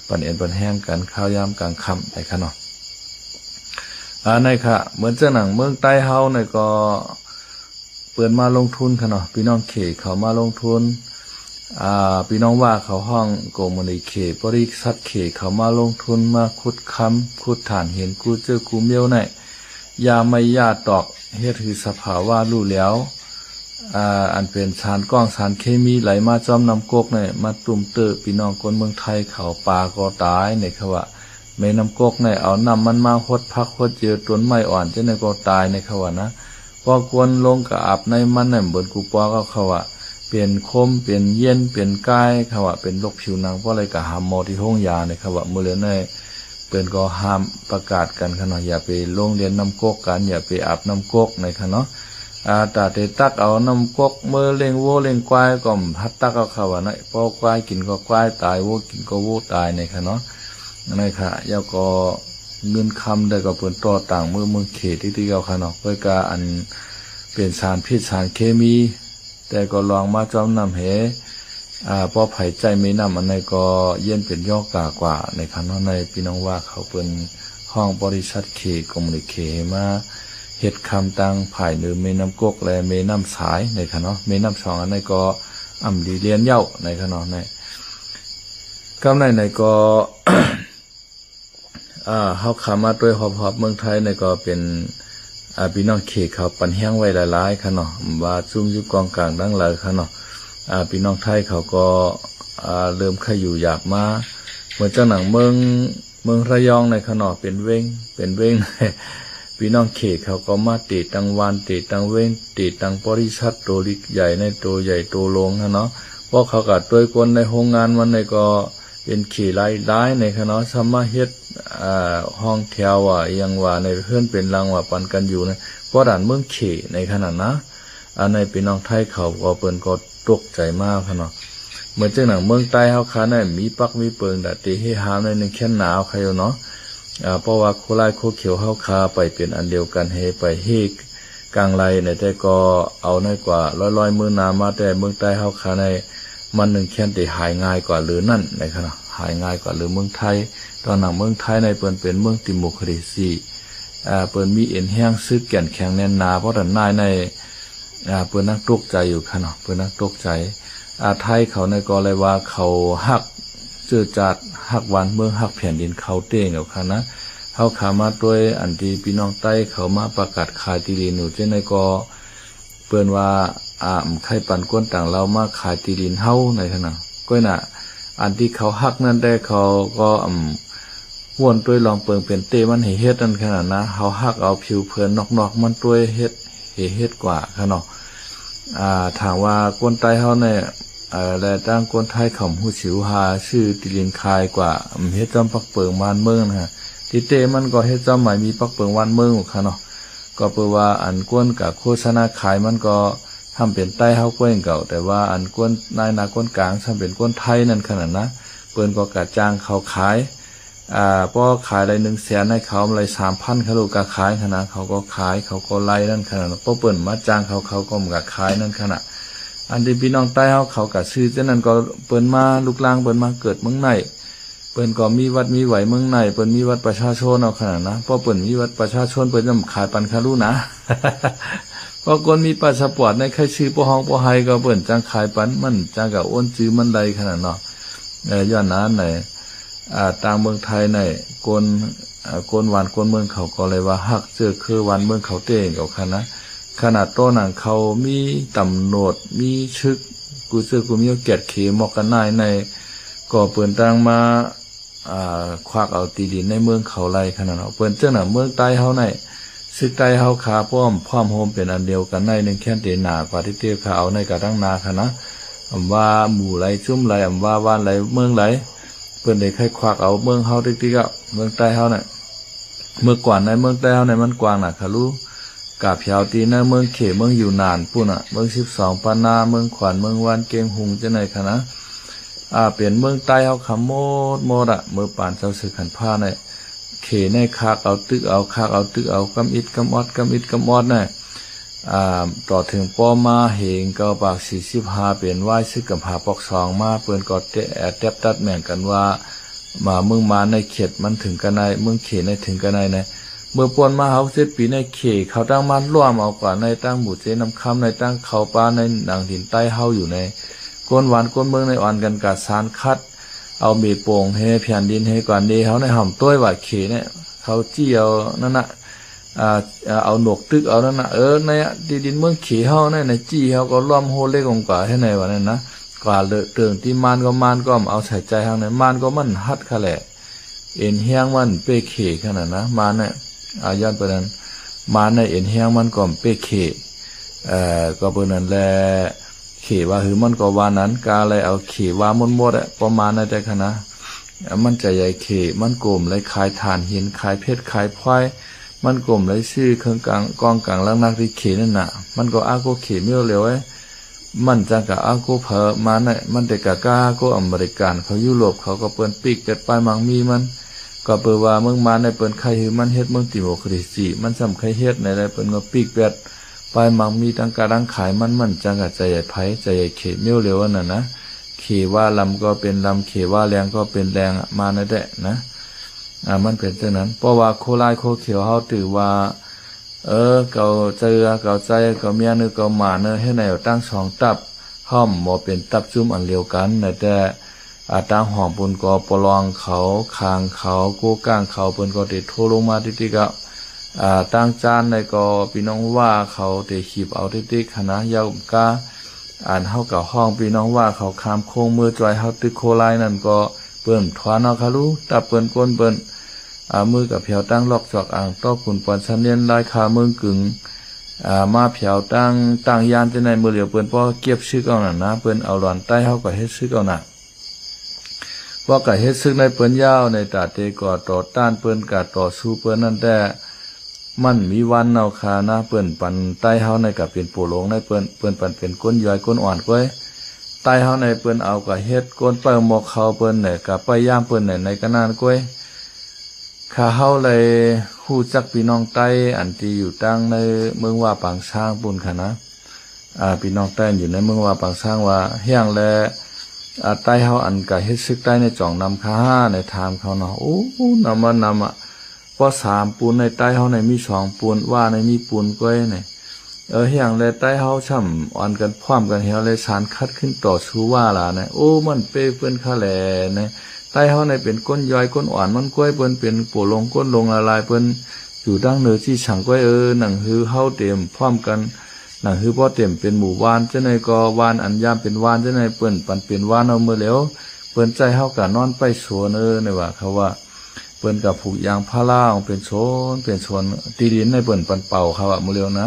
ປັນເອັນປັນແຮງກັນຄາວຍາມກາງຄ່ຳໃນຄະເນາະ ອາ ໃນຄະ ເໝືອນຈັ່ງໜັງເມືອງໃຕ້ເຮົາໃນກໍເປີດມາລົງທຶນຄະເນາະ ພີ່ນ້ອງເຂເຂົາມາລົງທຶນ ອາ ພີ່ນ້ອງວ່າເຂົາຮ້ອງໂກມຸນີເຂ ບໍລິສັດເຂເຂົາມາລົງທຶນ ມາຂຸດຄຳ ຂຸດຖ່ານຫີນ ກູເຈີກູມຽວໃນ ຢາໄມ້ຢາຕອກ ເຮັດໃຫ້ສະພາວະລູກແຫຼວ ອາ ອັນເປັນສານກ້ອງສານເຄມີໄຫຼມາຈອມນ້ຳກົກໃນ ມາຕຸ້ມເຕີພີ່ນ້ອງຄົນເມືອງໄທເຂົາ ປາກໍຕາຍໃນຄະວ່າ ແມ່ນ້ຳກົກໃນເອົານ້ຳມັນມາຫົດຜັກຫົດເຍຕົ້ນໄມ້ອ່ອນຈັ່ງໃດກໍຕາຍໃນຄະວ່ານະ ພໍກວນລົງກະອາບໃນມັນໃນເບິດກູປອກເອົາຄະວ່າ ເປັນຄົມເປັນເຢັນເປັນກາຍຄະວ່າ ເປັນໂລກຜິວໜັງ ພໍໄດ້ກະຫາໝໍທີ່ໂຮງຢາໃນຄະວ່າ ມື້ເລີນໃນ ເພິ່ນກໍຫ້າມປະກາດກັນຄະເນາະ ຢ່າໄປລົງລຽນນ້ຳກົກກັນ ຢ່າໄປອາບນ້ຳກົກໃນຄະເນາະ ອາ ຕາເຕຕັກເອົານ້ຳກົກເມືອລ້ຽງໂວລ້ຽງຄວາຍກໍຫັດຕັກເອົາຄະວ່ານະ ພໍຄວາຍກິນກໍຄວາຍຕາຍ ໂວກິນກໍໂວຕາຍໃນຄະເນາະ ໃນຄະ ແລ້ວກໍເງິນຄຳໃດກໍເພິ່ນຕໍ່ຕ່າງເມືອເມືອງເຂດຕິກໆເອົາຄະເນາະ ເພິ່ນກະອັນເປັນສານພິດສານເຄມີ ແຕ່ກໍລອງມາຈອມນ້ຳເຫ ອາ ພໍໃຜໃຈແມ່ນ້ຳອັນໃດກໍຢ້ຽນເປັນຢອກກາກວ່າໃນຄະເນາະ ໃນພີ່ນ້ອງວ່າເຂົາເພິ່ນຮ້ອງບໍລິສັດເຂ ກອມມຸນີເຂໃຫ້ມາເຮັດຄຳຕັ້ງພາຍເໜືອແມ່ນ້ຳກົກ ແລະ ແມ່ນ້ຳສາຍໃນຄະເນາະ ແມ່ນ້ຳສອງອັນໃດກໍອຳລີລຽນເຍົາໃນຄະເນາະ ໃນ ກຳໃນໃນກໍ ອາ ເຮົາຂາມາໂດຍຮອບໆເມືອງໄທໃນກໍເປັນ ອາ ພີ່ນ້ອງເຂເຂົາປັນແຮງໄວ້ຫຼາຍໆຄະເນາະ ວ່າຊຸມຢູ່ກອງກາງດັ່ງຫຼາຍຄະເນາະ ອາ ພີ່ນ້ອງໄທເຂົາກໍ ອາ ເລີ່ມຂະຫຍຸຢາກມາ ເໝືອນຈັ່ງໜັງເມືອງ ເມືອງລະຍອງໃນຄະເນາະ ເປັນເວັງ ເປັນເວັງ ພີ່ນ້ອງເຂເຂົາກໍມາຕິດຕັ້ງວານ ຕິດຕັ້ງເວັງ ຕິດຕັ້ງບໍລິສັດໂຕລິກໃຫຍ່ໃນ ໂຕໃຫຍ່ໂຕຫຼວງຫັ້ນເນາະ ພວກເຂົາກໍໂດຍຄົນໃນໂຮງງານມັນໃນກໍ ເປັນເຂຫຼາຍໆໃນຄະເນາະ ສາມາດເຮັດ ອາ ຫ້ອງແຖວວ່າ ອີ່ຫຍັງວ່າ ໃນເຮືອນເປັນຫຼັງວ່າ ປັນກັນຢູ່ໃນ ພວກດ່ານເມືອງເຂໃນຂະນະນະ ອັນໃນພີ່ນ້ອງໄທເຂົາກໍເພິ່ນກໍຕົກໃຈມາຄະເນາະ ເໝືອນຈັ່ງໜັງເມືອງໃຕ້ເຮົາຄະໃນມີປັກມີເປິງດາເຕເຮຫາມໃນໜຶ່ງແຄນໜາວຄະຢູ່ເນາະ ອາ ເພາະວ່າໂຄລາຍໂຄຂຽວເຮົາຄາໄປເປັນອັນດຽວກັນ ເຮໄປເຮກາງໄລໃນ ແຕ່ກໍເອົາໃນກວ່າຮ້ອຍໆມື້ນາມາ ແຕ່ເມືອງໃຕ້ເຮົາຄະໃນ ມັນໜຶ່ງແຄນເຕຫາຍງ່າຍກວ່າເລີນັ້ນໃນຄະເນາະ ຫາຍງ່າຍກວ່າເລີເມືອງໄທ ຕອນໜັງເມືອງໄທໃນເພິ່ນເປັນເມືອງຕິໂມຄຣາຊີ ອາ ເພິ່ນມີເອັນແຮງຊຶກແກ່ນແຂງແໜ້ນໜາ ເພາະທ່ານນາຍໃນ ອາ ເພິ່ນນັ່ງຕົກໃຈຢູ່ຄະເນາະ ເພິ່ນນັ່ງຕົກໃຈ ອາ ໄທເຂົາໃນກໍເລີຍວ່າເຂົາຮັກເຈີຈາດ ຮັກບ້ານເມືອງ ຮັກແຜ່ນດິນເຂົາເຕ່ງເອົາຄະນະ ເຮົາຂາມາດ້ວຍອັນທີ່ພີ່ນ້ອງໄຕ້ເຂົາມາປະກາດຂາຍທີ່ດິນຢູ່ຈັ່ງໃດກໍ ເພິ່ນວ່າ ອາ ອຳໄຄປານກວນຕ່າງລາວມາຂາຍທີ່ດິນເຮົາໃນຂະນະ ກ້ອຍນະ ອັນທີ່ເຂົາຮັກນັ້ນແຕ່ເຂົາກໍ ອຳ ວນດ້ວຍລອງເປິງເປັນເຕມັນໃຫ້ເຮັດນັ້ນຂະນະນະ ເຮົາຮັກເອົາຜິວເຜີນນອກໆມັນດ້ວຍເຮັດ ໃຫ້ເຮັດກວ່າຂະເນາະ ອາ ຖ້າວ່າຄົນໄຕ້ເຮົານີ້ ເອີ ແລະ ຕ່າງຄົນໄທເຂົາຮູ້ສິວຫາຊື້ທີ່ດິນຂາຍກວ່າ ເຮັດຈ້ອມປັກເປິງບ້ານເມືອງນະ ທີ່ເຕມັນກໍເຮັດຈ້ອມໝາຍມີປັກເປິງບ້ານເມືອງຂະເນາະ ກໍເປີວ່າອັນກວນກະໂຄສະນາຂາຍມັນກໍທຳເປັນໄຕ້ເຮົາກ້ວຍເກົ່າ ແຕ່ວ່າອັນກວນນາຍໜ້າຄົນກາງທຳເປັນຄົນໄທນັ້ນຂະນະນະ ເພິ່ນກໍກະຈ້າງເຂົາຂາຍ ອາ ພໍຂາຍໄດ້ໜຶ່ງແສນໃຫ້ເຂົາໄດ້ສາມພັນ ເຂົາກະຂາຍຫັ້ນນະ ເຂົາກໍຂາຍ ເຂົາກໍໄລ່ນັ້ນຂະນະ ພໍເພິ່ນມາຈ້າງເຂົາ ເຂົາກໍມາຂາຍນັ້ນຂະນະ ອັນທີ່ພີ່ນ້ອງໄຕ້ເຮົາເຂົາກະຊື້ຈັ່ງນັ້ນ ກໍເພິ່ນມາ ລູກຫຼານເພິ່ນມາເກີດເມືອງໃນ ເພິ່ນກໍມີວັດມີໄຫວເມືອງໃນ ເພິ່ນມີບັດປະຊາຊົນເອົາຂະນະນະ ພໍເພິ່ນມີບັດປະຊາຊົນ ເພິ່ນຈະຂາຍປັນຄະລຸນາ ພໍຄົນມີປາສະປອດໃນ ໃຄຊື່ປໍຮອງປໍໄຮ ກໍເພິ່ນຈັ່ງຂາຍປັນ ມັນຈັ່ງກະໂອນຈື່ມັນໄດ້ຂະນະເນາະ ເອີ ຍ້ອນນັ້ນໃນ ອາ ຕ່າງເມືອງໄທໃນ ຄົນ ອາ ຄົນບ້ານຄົນເມືອງເຂົາກໍເລີຍວ່າຮັກເຈີຄືບ້ານເມືອງເຂົາເຕເຂົາຂະນະ ຂະໜາດໂຕໜັງເຂົາມີຕຳຫຼວດ ມີຊຶກ ກູເຈີກູມີວກຽດເຂມອກກັນນາຍໃນ ກໍເພິ່ນຕ່າງມາ ອາ ຄວັກເອົາທີ່ດິນໃນເມືອງເຂົາໄລ່ຂະນະເນາະ ເພິ່ນຈັ່ງນະ ເມືອງໃຕ້ເຮົາໃນ ຊຶກໃຕ້ເຮົາຄາພ້ອມ ພ້ອມໂຮມເປັນອັນດຽວກັນໃນໜຶ່ງແຄນເຕໜາກວ່າທີ່ເຕຄາເອົາໃນກະຕັ້ງນາຂະນະ ອຳວ່າໝູ່ໄຫຼຈຸ້ມໄຫຼ ອຳວ່າບ້ານໄຫຼເມືອງໄຫຼ ເພິ່ນໄດ້ໄຂຄວັກເອົາເມືອງເຮົາຕິກໆ ເມືອງໃຕ້ເຮົານະ ເມື່ອກ່ອນໃນເມືອງໃຕ້ເຮົາໃນມັນກວ້າງນະຄະລູ ກະແຖວທີ່ໃນເມືອງເຂ ເມືອງຢູ່ນານພຸ້ນນະ ເມືອງສິບສອງປານາ ເມືອງຂວັນ ເມືອງວານ ເກງຮຸງ ຈັ່ງໃດຂະນະ ອາ ເປັນເມືອງໃຕ້ເຮົາຄຳໝົດໝົດອະ ເມື່ອປານເຈົ້າເສືອຂັນພາໃນ ເຂໃນຄາກເອົາຕຶກເອົາ ຄາກເອົາຕຶກເອົາ ກຳອິດກຳອອດ ກຳອິດກຳອອດນະ ອາ ຕໍ່ເຖິງປໍມາເຫງ ເກົ້າປາກສີ່ສິບຫ້າ ເປັນວາຍຊຶກກຳພາປອກສອງມາ ເພິ່ນກໍແຕະ ແຕບຕັດແໝງກັນວ່າ ມາເມືອງມານໃນເຂດມັນເຖິງກັນໄດ້ ເມືອງເຂໃນເຖິງກັນໄດ້ນະ ເມື່ອປ່ວນມາຫົກເຈັດປີໃນເຂ ເຂົາຕັ້ງມາລວມເອົາກວ່າໃນຕັ້ງໝູ່ເຈນ້ຳຄຳ ໃນຕັ້ງເຂົ້າປ່າ ໃນໜັງດິນໃຕ້ເຮົາຢູ່ໃນ ຄົນບ້ານຄົນເມືອງໃນອ່ອນກັນກະສານຄັດ ເອົາເມໂປ່ງເຮ ແຜ່ນດິນເຮກວ່າເນເຮົາໃນຫອມຕ້ວຍວ່າເຂໃນ ເຂົາຈີ້ເອົານັ້ນນະ ອາ ເອົາໜົກຕຶກເອົານັ້ນນະ ເອີ ໃນທີ່ດິນເມືອງເຂເຮົາໃນ ໃນຈີ້ເຮົາກໍລວມໂຮເລັກອອກກວ່າເຮັດໃນວ່ານັ້ນນະ ກວ່າເລີເຕີງທີ່ມານກໍມານກໍເອົາໃສ່ໃຈເຮົາໃນ ມານກໍມັນຫັດຄະແຫຼະ ເອັນແຮງມັນເປ້ເຂຂະໜາດນະ ມານນະ ອາ ຍ້ອນປານນັ້ນ ມານໃນເອັນແຮງມັນກໍເປ້ເຂ ເອີ ກໍເປັນນັ້ນແຫຼະ ເຂວ່າຄືມັນກໍວ່ານັ້ນ ກະໄລເອົາເຂວ່າໝົດໆ ປະມານນັ້ນແຕ່ຂະນະ ມັນຈະໃຫຍ່ເຂ ມັນກົມໄລຂາຍຖ່ານຫີນ ຂາຍເພັດ ຂາຍພອຍ ມັນກົມໄລຊື້ເຄື່ອງກາງ ກອງກາງຫຼັກໜັກທີ່ເຂນັ້ນນະ ມັນກໍອາໂກເຂມຽວຫຼຽວເອີຍ ມັນຈັ່ງກະອາໂກເຜີມານະ ມັນແຕ່ກະກາໂກອາເມລິກັນ ເຂົາຢູໂຣບ ເຂົາກໍເປີນປີກແປດປ້າຍມັງມີມັນ ກໍເປີວ່າເມືອງມານໃນເປີນໄຄຄືມັນເຮັດເມືອງຕິໂມຄຣາຊີ ມັນຊ່ຳໄຄເຮັດໃນໃດເປີນກໍປີກແປດ ປ້າຍມັກມີຕັ້ງກາດາງຂາຍມັນ ມັນຈັ່ງກະໃຈໃຫຍ່ໃຜ ໃຈໃຫຍ່ເຂມຽວຫຼຽວອັນນັ້ນນະ ເຂວ່າລຳກໍເປັນລຳ ເຂວ່າແລງກໍເປັນແລງ ມານໃນແຕະນະ ອາ ມັນເປັນຈັ່ງນັ້ນ ເພາະວ່າໂຄລາຍໂຄຂຽວເຮົາຖືວ່າ ເອີ ເຂົາເຈີ ເຂົາໃຈ ເຂົາເມຍ ເຂົາໝາ ເນ ເຮັດໃຫ້ເອົາຕັ້ງສອງຕັບ ເຮົາບໍ່ເປັນຕັບຈຸ້ມອັນລຽວກັນ ໃນແຕ່ ອາ ຕ່າງຫ້ອງພຸ້ນກໍປະລອງເຂົາ ຄາງເຂົາ ໂກກາງເຂົາ ເພິ່ນກໍໄດ້ໂທລົງມາຕິດໆ ອາ ຕ່າງຈານໃດກໍພີ່ນ້ອງວ່າເຂົາໄດ້ຂີບເອົາຕິດໆ ຫັ້ນນະ ຢ່າກະ ອັນເຮົາກໍຮ້ອງພີ່ນ້ອງວ່າເຂົາຄາມໂຄ້ງ ເມືອຈອຍເຮົາຕຶກໂຄລາຍນັ້ນກໍ ເພິ່ນທວນເອົາຄະລູ ຕັບເພິ່ນກົ້ນເພິ່ນ ອາ ມືກະແຜວຕັ້ງລອກຈອກອ່າງ ຕໍ່ຂຸນປອນຊະເນນ ລາຍຄາເມືອງກຶງ ອາ ມາແຜວຕັ້ງ ຕັ້ງຢ້ານຈັ່ງໃດ ມື້ຫຼຽວເພິ່ນພໍເກັບຊຶກເອົານັ້ນນະ ເພິ່ນເອົາຫຼອນໃຕ້ເຮົາກໍເຮັດຊຶກເອົານະ ພໍກະເຮັດຊຶກໃນເພິ່ນຍາວ ໃນຕາເຕກໍຕໍ່ຕ້ານເພິ່ນ ກະຕໍ່ສູ້ເພິ່ນນັ້ນແຕ່ ມັນມີວັນເອົາຄານະ ເພິ່ນປັນໃຕ້ເຮົາໃນກະເປັນໂປຫຼງໃນ ເພິ່ນ ເພິ່ນປັນເປັນກົ້ນຍ່ອຍກົ້ນອ່ອນກ້ວຍ ໃຕ້ເຮົາໃນເພິ່ນເອົາກະເຮັດ ກົ້ນເປີໝອກເຂົາເພິ່ນໃນກະໄປຢາມເພິ່ນໃນ ໃນກະນັ້ນກ້ວຍ ຂ້າເຮົາໄດ້ຮູ້ຈັກພີ່ນ້ອງໃຕ້ອັນທີ່ຢູ່ຕັ້ງໃນເມືອງວ່າປາງຊ້າງພຸ້ນຄະນະ ອາ ພີ່ນ້ອງໃຕ້ຢູ່ໃນເມືອງວ່າປາງຊ້າງວ່າ ແຮງແລ ອາ ໃຕ້ເຮົາອັນກະເຮັດຊຶກໃຕ້ໃນຈອງນຳຄະຫາໃນຖາມເຂົາເນາະ ໂອ້ ນຳມານຳອະ ພໍສາມປູນໃນໃຕ້ເຮົາໃນມີສອງປູນ ວ່າໃນມີປູນກ້ວຍໃນ ເອີ ແຮງແລໃຕ້ເຮົາຊ່ຳອ່ອນກັນພ້ອມກັນແຮງແລ ສານຄັດຂຶ້ນຕໍ່ສູ້ວ່າຫຼາໃນ ໂອ້ ມັນເປ້ເພິ່ນຄະແຫຼໃນ ໄຕ້ເຮົານີ້ເປັນກົ້ນຍ່ອຍກົ້ນອ່ອນມັນກ້ວຍ, ເພິ່ນເປັນໂປຫຼົງກົ້ນຫຼົງລະລາຍ, ເພິ່ນຢູ່ທາງເໜືອຈີ່ສັງກ້ວຍເອີ. ໜັງຮືເຮົາເຕັມພ້ອມກັນ, ໜັງຮືບໍ່ເຕັມເປັນໝູ່ວານຈັ່ງໃດກໍ ວານອັນຍາມເປັນວານຈັ່ງໃດ ເພິ່ນປັນເປັນວານເອົາເໝິດແລ້ວ. ເພິ່ນໃຈເຮົາກະນອນໄປສວນເອີ ໃນວ່າເຂົາວ່າ ເພິ່ນກະຜູກຢາງພາລາເປັນສວນເປັນສວນ, ທີ່ດິນໃນເພິ່ນປັນເປົ່າເຂົາວ່າມື້ແລ້ວນະ.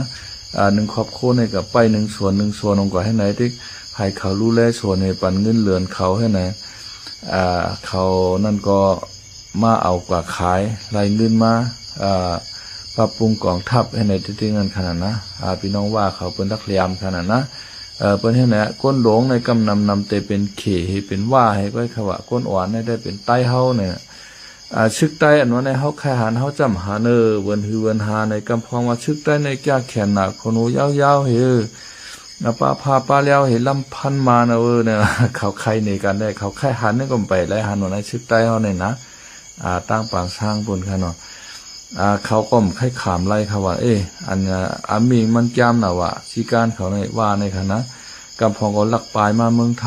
ອາ ໜຶ່ງຄອບຄົວນີ້ກະໄປໜຶ່ງສວນໜຶ່ງສວນ ຂອງກະໃຫ້ນາຍຕິກ ໃຫ້ເຂົາດູແລສວນ ໃຫ້ປັນເງິນເດືອນເຂົາໃຫ້ນະ. ອາ ເຂົານັ້ນກໍມາເອົາກວ່າຂາຍ ໄລ່ເງິນມາ ອາ ປັບປຸງກອງທັບໃຫ້ໃນຕິກນັ້ນຂະໜາດນະ. ອາ ພີ່ນ້ອງວ່າເຂົາເປັນຫຼັກແຫຼມຂະໜາດນະ. ເອີ ເພິ່ນເຮັດແຫຼະ ກົ້ນຫຼົງໃນກຳນຳນຳແຕ່ເປັນເຂ ໃຫ້ເປັນວ່າ ໃຫ້ໄວ້ຄະວ່າ ກົ້ນອ່ອນໃນໄດ້ເປັນໄຕ້ເຮົານີ້. ອາ ຊຶກໄຕ້ອັນວ່າໃນເຮົາໃຄ່ຫານ ເຮົາຈຳຫາເນີ ເວີນຮືເວີນຫາໃນກຳພອງວ່າ ຊຶກໄຕ້ໃນກ້າແຂນໜາ ຂົນຫູຍາວໆ ເຮີ ອາ ປ້າພາປ້າແລ້ວ ເຫັນລຳພັນມານະເວີນະ. ເຂົາໄຄເນກັນໄດ້ ເຂົາໄຄຫັນນີ້ກໍໄປໄລ່ຫັນວ່າໃນຊຶກໃຕ້ເຮົານີ້ນະ ອາ ຕ່າງປາງຊ້າງພຸ້ນຄະເນາະ. ອາ ເຂົາກໍໄຄຂາມໄລ່ຄະວ່າ ເອ ອັນ ອາ ອາມິງມັນຈາມນະວ່າ ຊີການເຂົາໃນວ່າໃນຄະນະ. ກຳພອງກໍລັກປາຍມາເມືອງໄທ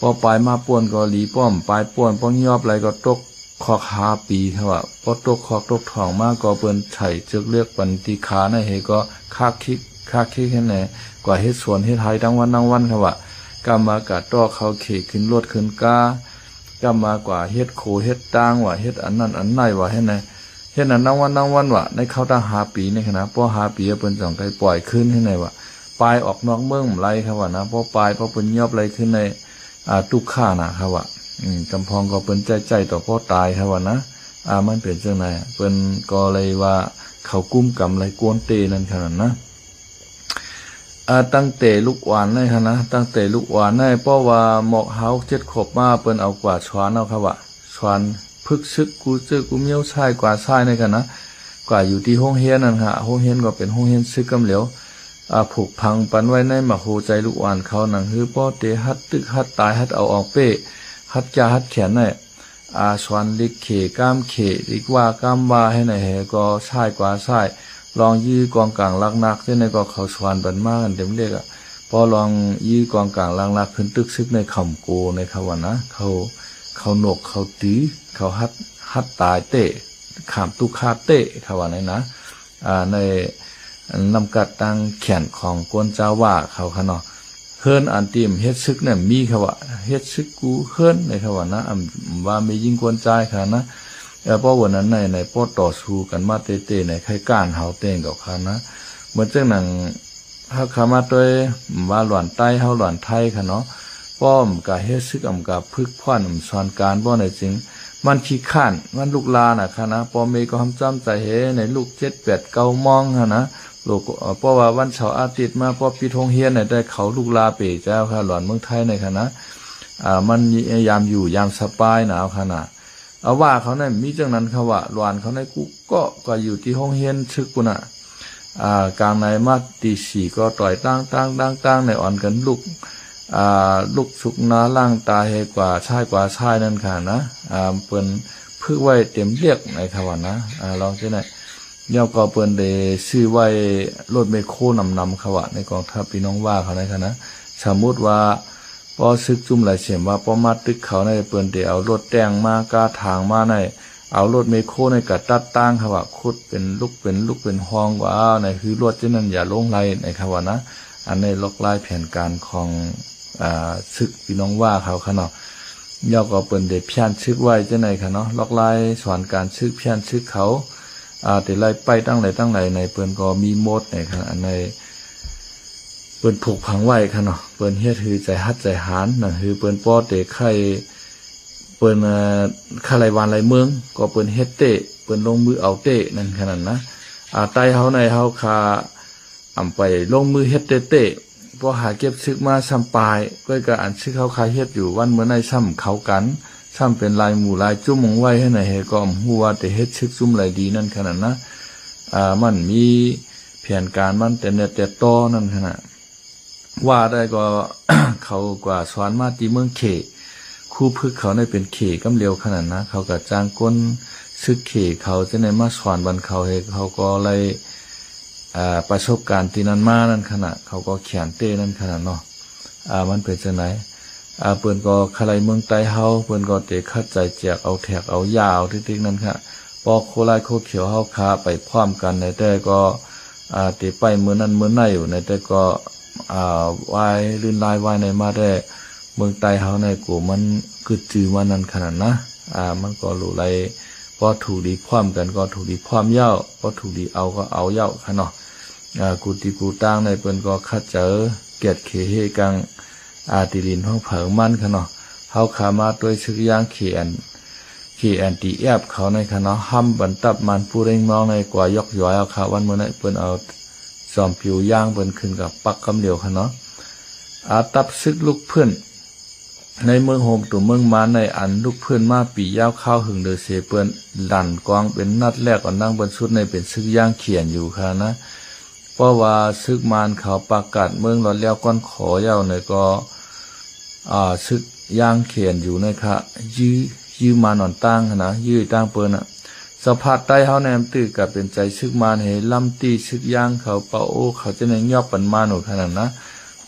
ພໍປາຍມາປ່ວນກໍຫຼີປ້ອມ ປາຍປ່ວນ ປ້ອງຍອບໄລກໍຕົກ ຄອກຫ້າປີ ເຂົາວ່າ ພໍຕົກຄອກຕົກຖອງມາກໍເພິ່ນໃສ່ເຊືອກເລືອກປັນຕີຂາໃນເຮກໍຄາກຄິກ ຄາກຄິກເຮັດແນ່ ກວ່າເຮັດສວນເຮັດໄຮ່ທັງວັນທັງວັນ ເຂົາວ່າ. ກຳມາກະຕໍ່ເຂົ້າເຂຂຶ້ນລົດຂຶ້ນກາ ກຳມາກວ່າເຮັດໂຄເຮັດຕ່າງວ່າ ເຮັດອັນນັ້ນອັນໃນວ່າ ເຮັດໃນ ເຮັດນັ້ນທັງວັນທັງວັນວ່າ ໃນເຂົ້າຕັ້ງຫ້າປີນີ້ຫັ້ນນະ. ພໍຫ້າປີເພິ່ນຈັ່ງໄດ້ປ່ອຍຄືນໃຫ້ໃນວ່າ ປາຍອອກນອກເມືອງໄລ ເຂົາວ່ານະ. ພໍປາຍ ພໍເພິ່ນຍອບໄລຄືນໃນ ອາ ຕຸກຂານະ ເຂົາວ່າ. ອືມ ກຳພອງກໍເພິ່ນໃຈໃຈຕໍ່ພໍ່ຕາຍ ເຂົາວ່ານະ. ອາ ມັນເປັນຈັ່ງໃດ ເພິ່ນກໍເລີຍວ່າເຂົາກຸ້ມກຳໄລກວນເຕນັ້ນຂະໜາດນະ. ອາ ຕັ້ງແຕ່ລູກອ່ອນໃນຫັ້ນນະ ຕັ້ງແຕ່ລູກອ່ອນໃນ ເພາະວ່າໝອກຫ້າຫົກເຈັດຂວບມາ ເພິ່ນເອົາກວ່າສວນເອົາ ເຂົາວ່າ ສວນຝຶກຊຶກ ກູເຈີ້ກູມ້ຽວ ຊາຍກວ່າຊາຍໃນຫັ້ນນະ ກວ່າຢູ່ທີ່ໂຮງຮຽນນັ້ນຫະ. ໂຮງຮຽນກໍເປັນໂຮງຮຽນຊຶກກຳຫຼຽວ ອາ ຜູກຝັງປັນໄວ້ໃນໝາກຫົວໃຈລູກອ່ອນເຂົາ ໜັງຮືພໍເຕ ຫັດຕຶກ ຫັດຕາຍ ຫັດເອົາອອກເປ້ ຫັດກ້າ ຫັດແຂນໃນ ອາ ສວນລິກເຂກ້າມເຂ ລິກວ່າກ້າມວ່າໃຫ້ໃນ ເຮົກໍຊາຍກວ່າຊາຍ ລອງຢື້ກອງກາງຫຼັກໜັກ ຈັ່ງໃດກໍເຂົາສວນປັນມາກັນເຕັມເລກອະ. ພໍລອງຢື້ກອງກາງຫຼັກໜັກ ຂຶ້ນຕຶກຊຶກໃນຂຳໂກໃນ ເຂົາວ່ານະ ເຂົາ ເຂົານົກ ເຂົາຕີ ເຂົາຫັດ ຫັດຕາຍເຕະ ຂາມຕຸກຂາເຕະ ເຂົາວ່າໃນນະ. ອາ ໃນ ນ້ຳກັດຕັ້ງແຂນຂອງກົ້ນຈາວວ່າເຂົາຄະເນາະ. ເຮືອນອັນຕີມເຮັດຊຶກນັ້ນມີ ເຂົາວ່າ ເຮັດຊຶກກູເຮືອນໃນ ເຂົາວ່ານະ ອຳ ວ່າແມ່ຍິງກ້ວນຈາຍຄະນະ. ເອີ ເພາະວ່ານັ້ນໃນ ໃນ ພໍຕໍ່ສູ້ກັນມາເຕໆ ໃນ ໄຄການເຮົາແຕ່ງກັບຄະນະ. ເໝືອນຈັ່ງນັ້ນ ເຮົາຄະມາໂດຍວ່າຫຼວນໃຕ້ເຮົາ ຫຼວນໄທຄະເນາະ ປ້ອມກະເຮັດຊຶກ ອຳກະຝຶກຜ່ອນ ອຳສອນການບໍ່ໃນຈຶ່ງ ມັນຂີ້ຄ້ານ ມັນລຸກລານະຄະນະ. ພໍ່ແມ່ກໍຫ້າມຈ້ຳໃຈເຮ ໃນລູກເຈັດ ແປດ ເກົ້າໂມງຫັ້ນນະ ລູກ ເພາະວ່າວັນເສົາອາທິດມາ ພໍປິດໂຮງຮຽນໃນ ແຕ່ເຂົາລຸກລາເປເຈົ້າຄະ ຫຼວນເມືອງໄທໃນຄະນະ. ອາ ມັນຍາມຢູ່ຍາມສະບາຍນະເອົາຄະນະ. ອາ ວ່າເຂົານັ້ນມີຈັ່ງນັ້ນ ເຂົາວ່າຫຼວນເຂົາໃນກຸເກາະ ກໍຢູ່ທີ່ໂຮງຮຽນຊຶກພຸ້ນນະ. ອາ ກາງໃນມາຕີສີ່ກໍຕ່ອຍຕັ້ງໆໆ ໃນອ່ອນກັນລຸກ ອາ ລຸກສຸກໜ້າລ້າງຕາເຮກວ່າຊາຍກວ່າຊາຍນັ້ນຄະນະ. ອາ ເພິ່ນຝຶກໄວ້ເຕັມລຽກໃນ ເຂົາວ່ານະ. ອາ ລອງຈັ່ງໃດ ຍ້ອນກໍເພິ່ນໄດ້ຊື້ໄວ້ລົດແມກໂຄນຳໆ ເຂົາວ່າ ໃນກອງທັບພີ່ນ້ອງວ່າເຂົາໃນຄະນະ. ສະມຸດວ່າ ພໍຊຶກຈຸ້ມລາຍເສມວ່າ ພໍມາຕຶກເຂົາໃນ ເພິ່ນໄດ້ເອົາລົດແຕ່ງມາ ກ້າທາງມາໃນ ເອົາລົດແມກໂຄໃນກະຕັດຕັ້ງ ເຂົາວ່າ ຂຸດເປັນລຸກເປັນລຸກເປັນຮ່ອງກວ່າໃນ ຄືລົດຈັ່ງນັ້ນຢ່າລົງໄລ່ໃນ ເຂົາວ່ານະ. ອັນໃນລັອກລາຍແຜນການຂອງ ອາ ຊຶກພີ່ນ້ອງວ່າເຂົາຄະເນາະ. ຍ້ອນກໍເພິ່ນໄດ້ພຽນຊຶກໄວ້ຈັ່ງໃດຄະເນາະ ລັອກລາຍສອນການຊຶກ ພຽນຊຶກເຂົາ ອາ ໄດ້ໄລ່ໄປຕັ້ງໃດຕັ້ງໃດໃນ ເພິ່ນກໍມີໝົດໃນຄະ ອັນໃນ ເພິ່ນຜູກຝັງໄວ້ຄະເນາະ. ເພິ່ນເຮັດຄືໃຈຮັກໃຈຫານ ໜັງຄືເພິ່ນພໍເຕໄຄ ເພິ່ນ ເອີ ຄະໄລວານໄລເມືອງ ກໍເພິ່ນເຮັດເຕ ເພິ່ນລົງມືເອົາເຕ ນັ້ນຂະນັ້ນນະ. ອາ ໄຕເຮົາໃນເຮົາຄາ ອຳໄປລົງມືເຮັດເຕເຕ ພໍຫາເກັບຊຶກມາຊ້ຳປາຍ ກ້ອຍກະອັນຊຶກເຮົາຄາເຮັດຢູ່ວັນມື້ໃນຊ້ຳເຂົ້າກັນ ຊ້ຳເປັນລາຍໝູ່ລາຍຈຸ້ມໄວ້ໃຫ້ໃນ ເຮົກໍອຳຮູ້ວ່າແຕ່ເຮັດຊຶກຈຸ້ມລາຍດີ ນັ້ນຂະນັ້ນນະ. ອາ ມັນມີແຜນການມັນແຕ່ແນແຕ່ຕໍ່ ນັ້ນຂະນະ. ວ່າໄດ້ກໍ ເຂົາກວ່າສອນມາທີ່ເມືອງເຂ ຄູຝຶກເຂົາໃນເປັນເຂກຳຫຼຽວຂະໜາດນະ ເຂົາກະຈ້າງກົ້ນຊຶກເຂເຂົາຈັ່ງໃດມາສອນບັນເຂົາ ເຮົເຂົາກໍໄດ້ ອາ ປະສົບການທີ່ນັ້ນມານັ້ນຂະນະ ເຂົາກໍຂຽນເຕນັ້ນຂະນະເນາະ. ອາ ມັນເປັນຈັ່ງໃດ ອາ ເພິ່ນກໍຄະໄລເມືອງໃຕ້ເຮົາ ເພິ່ນກໍເຕຂັດໃຈແຈກເອົາແທກເອົາຢາເອົາຕິກໆນັ້ນຄະ. ເພາະໂຄລາຍໂຄຂຽວເຮົາຄະໄປພ້ອມກັນໃນແຕ່ກໍ ອາ ເຕໄປມື້ນັ້ນມື້ໃນຢູ່ໃນແຕ່ກໍ ອາ ວາຍລື່ນລາຍວາຍໃນມາແຕ່ເມືອງໃຕ້ເຮົາໃນໂກມັນກຶດຈື່ມານັ້ນຂະໜາດນະ. ອາ ມັນກໍຫຼູໄລ ພໍຖືກດີພ້ອມກັນກໍຖືກດີພ້ອມເຍົາະ ພໍຖືກດີເອົາກໍເອົາເຍົາະຄະເນາະ. ອາ ກູຕີກູຕ່າງໃນເພິ່ນກໍຂັດໃຈກຽດເຂເຮກັງ ອາ ຕີລິນຂອງເຜິງມັນຄະເນາະ. ເຮົາຄະມາດ້ວຍຊຶກຍາງ ເຄແອນ ເຄແອນທີເອັຟ ເຂົາໃນຄະເນາະ ຫ້ຳບັນຕັບມັນປູເຣງມອງໃນກວ່າຢອກຢອຍເອົາຄະ. ວັນມື້ໃນເພິ່ນເອົາຈອມປິວຍາງເພິ່ນຂຶ້ນກັບປັກກຳຫຼຽວຄະເນາະ. ອາ ຕັບຊຶກລຸກຟື້ນ ໃນເມືອງໂຮມຕຸເມືອງມານໃນອັນລຸກຟື້ນມາປີຍາວຄາວຫຶງເດີເສ ເພິ່ນລັ່ນກອງເປັນນັດແລກ ອັນດັງເພິ່ນສຸດໃນເປັນຊຶກຍາງຂຽນຢູ່ຄະນະ. ເພາະວ່າຊຶກມານເຂົາປະກາດເມືອງລອດແລ້ວກ່ອນຂໍເຍົາໃນກໍ ອາ ຊຶກຍາງຂຽນຢູ່ໃນຄະ ຢື້ ຢື້ມານອນຕາງຫັ້ນນະ ຢື້ຕາງເປີນນະ. ສະພາດໃຕ້ເຮົາແນມຕື້ກະເປັນໃຈຊຶກມານເຮ ລຳຕີຊຶກຍາງເຂົາປະໂອ ເຂົາຈະໄດ້ຍອບປັນມານໂອຂະໜາດນະ.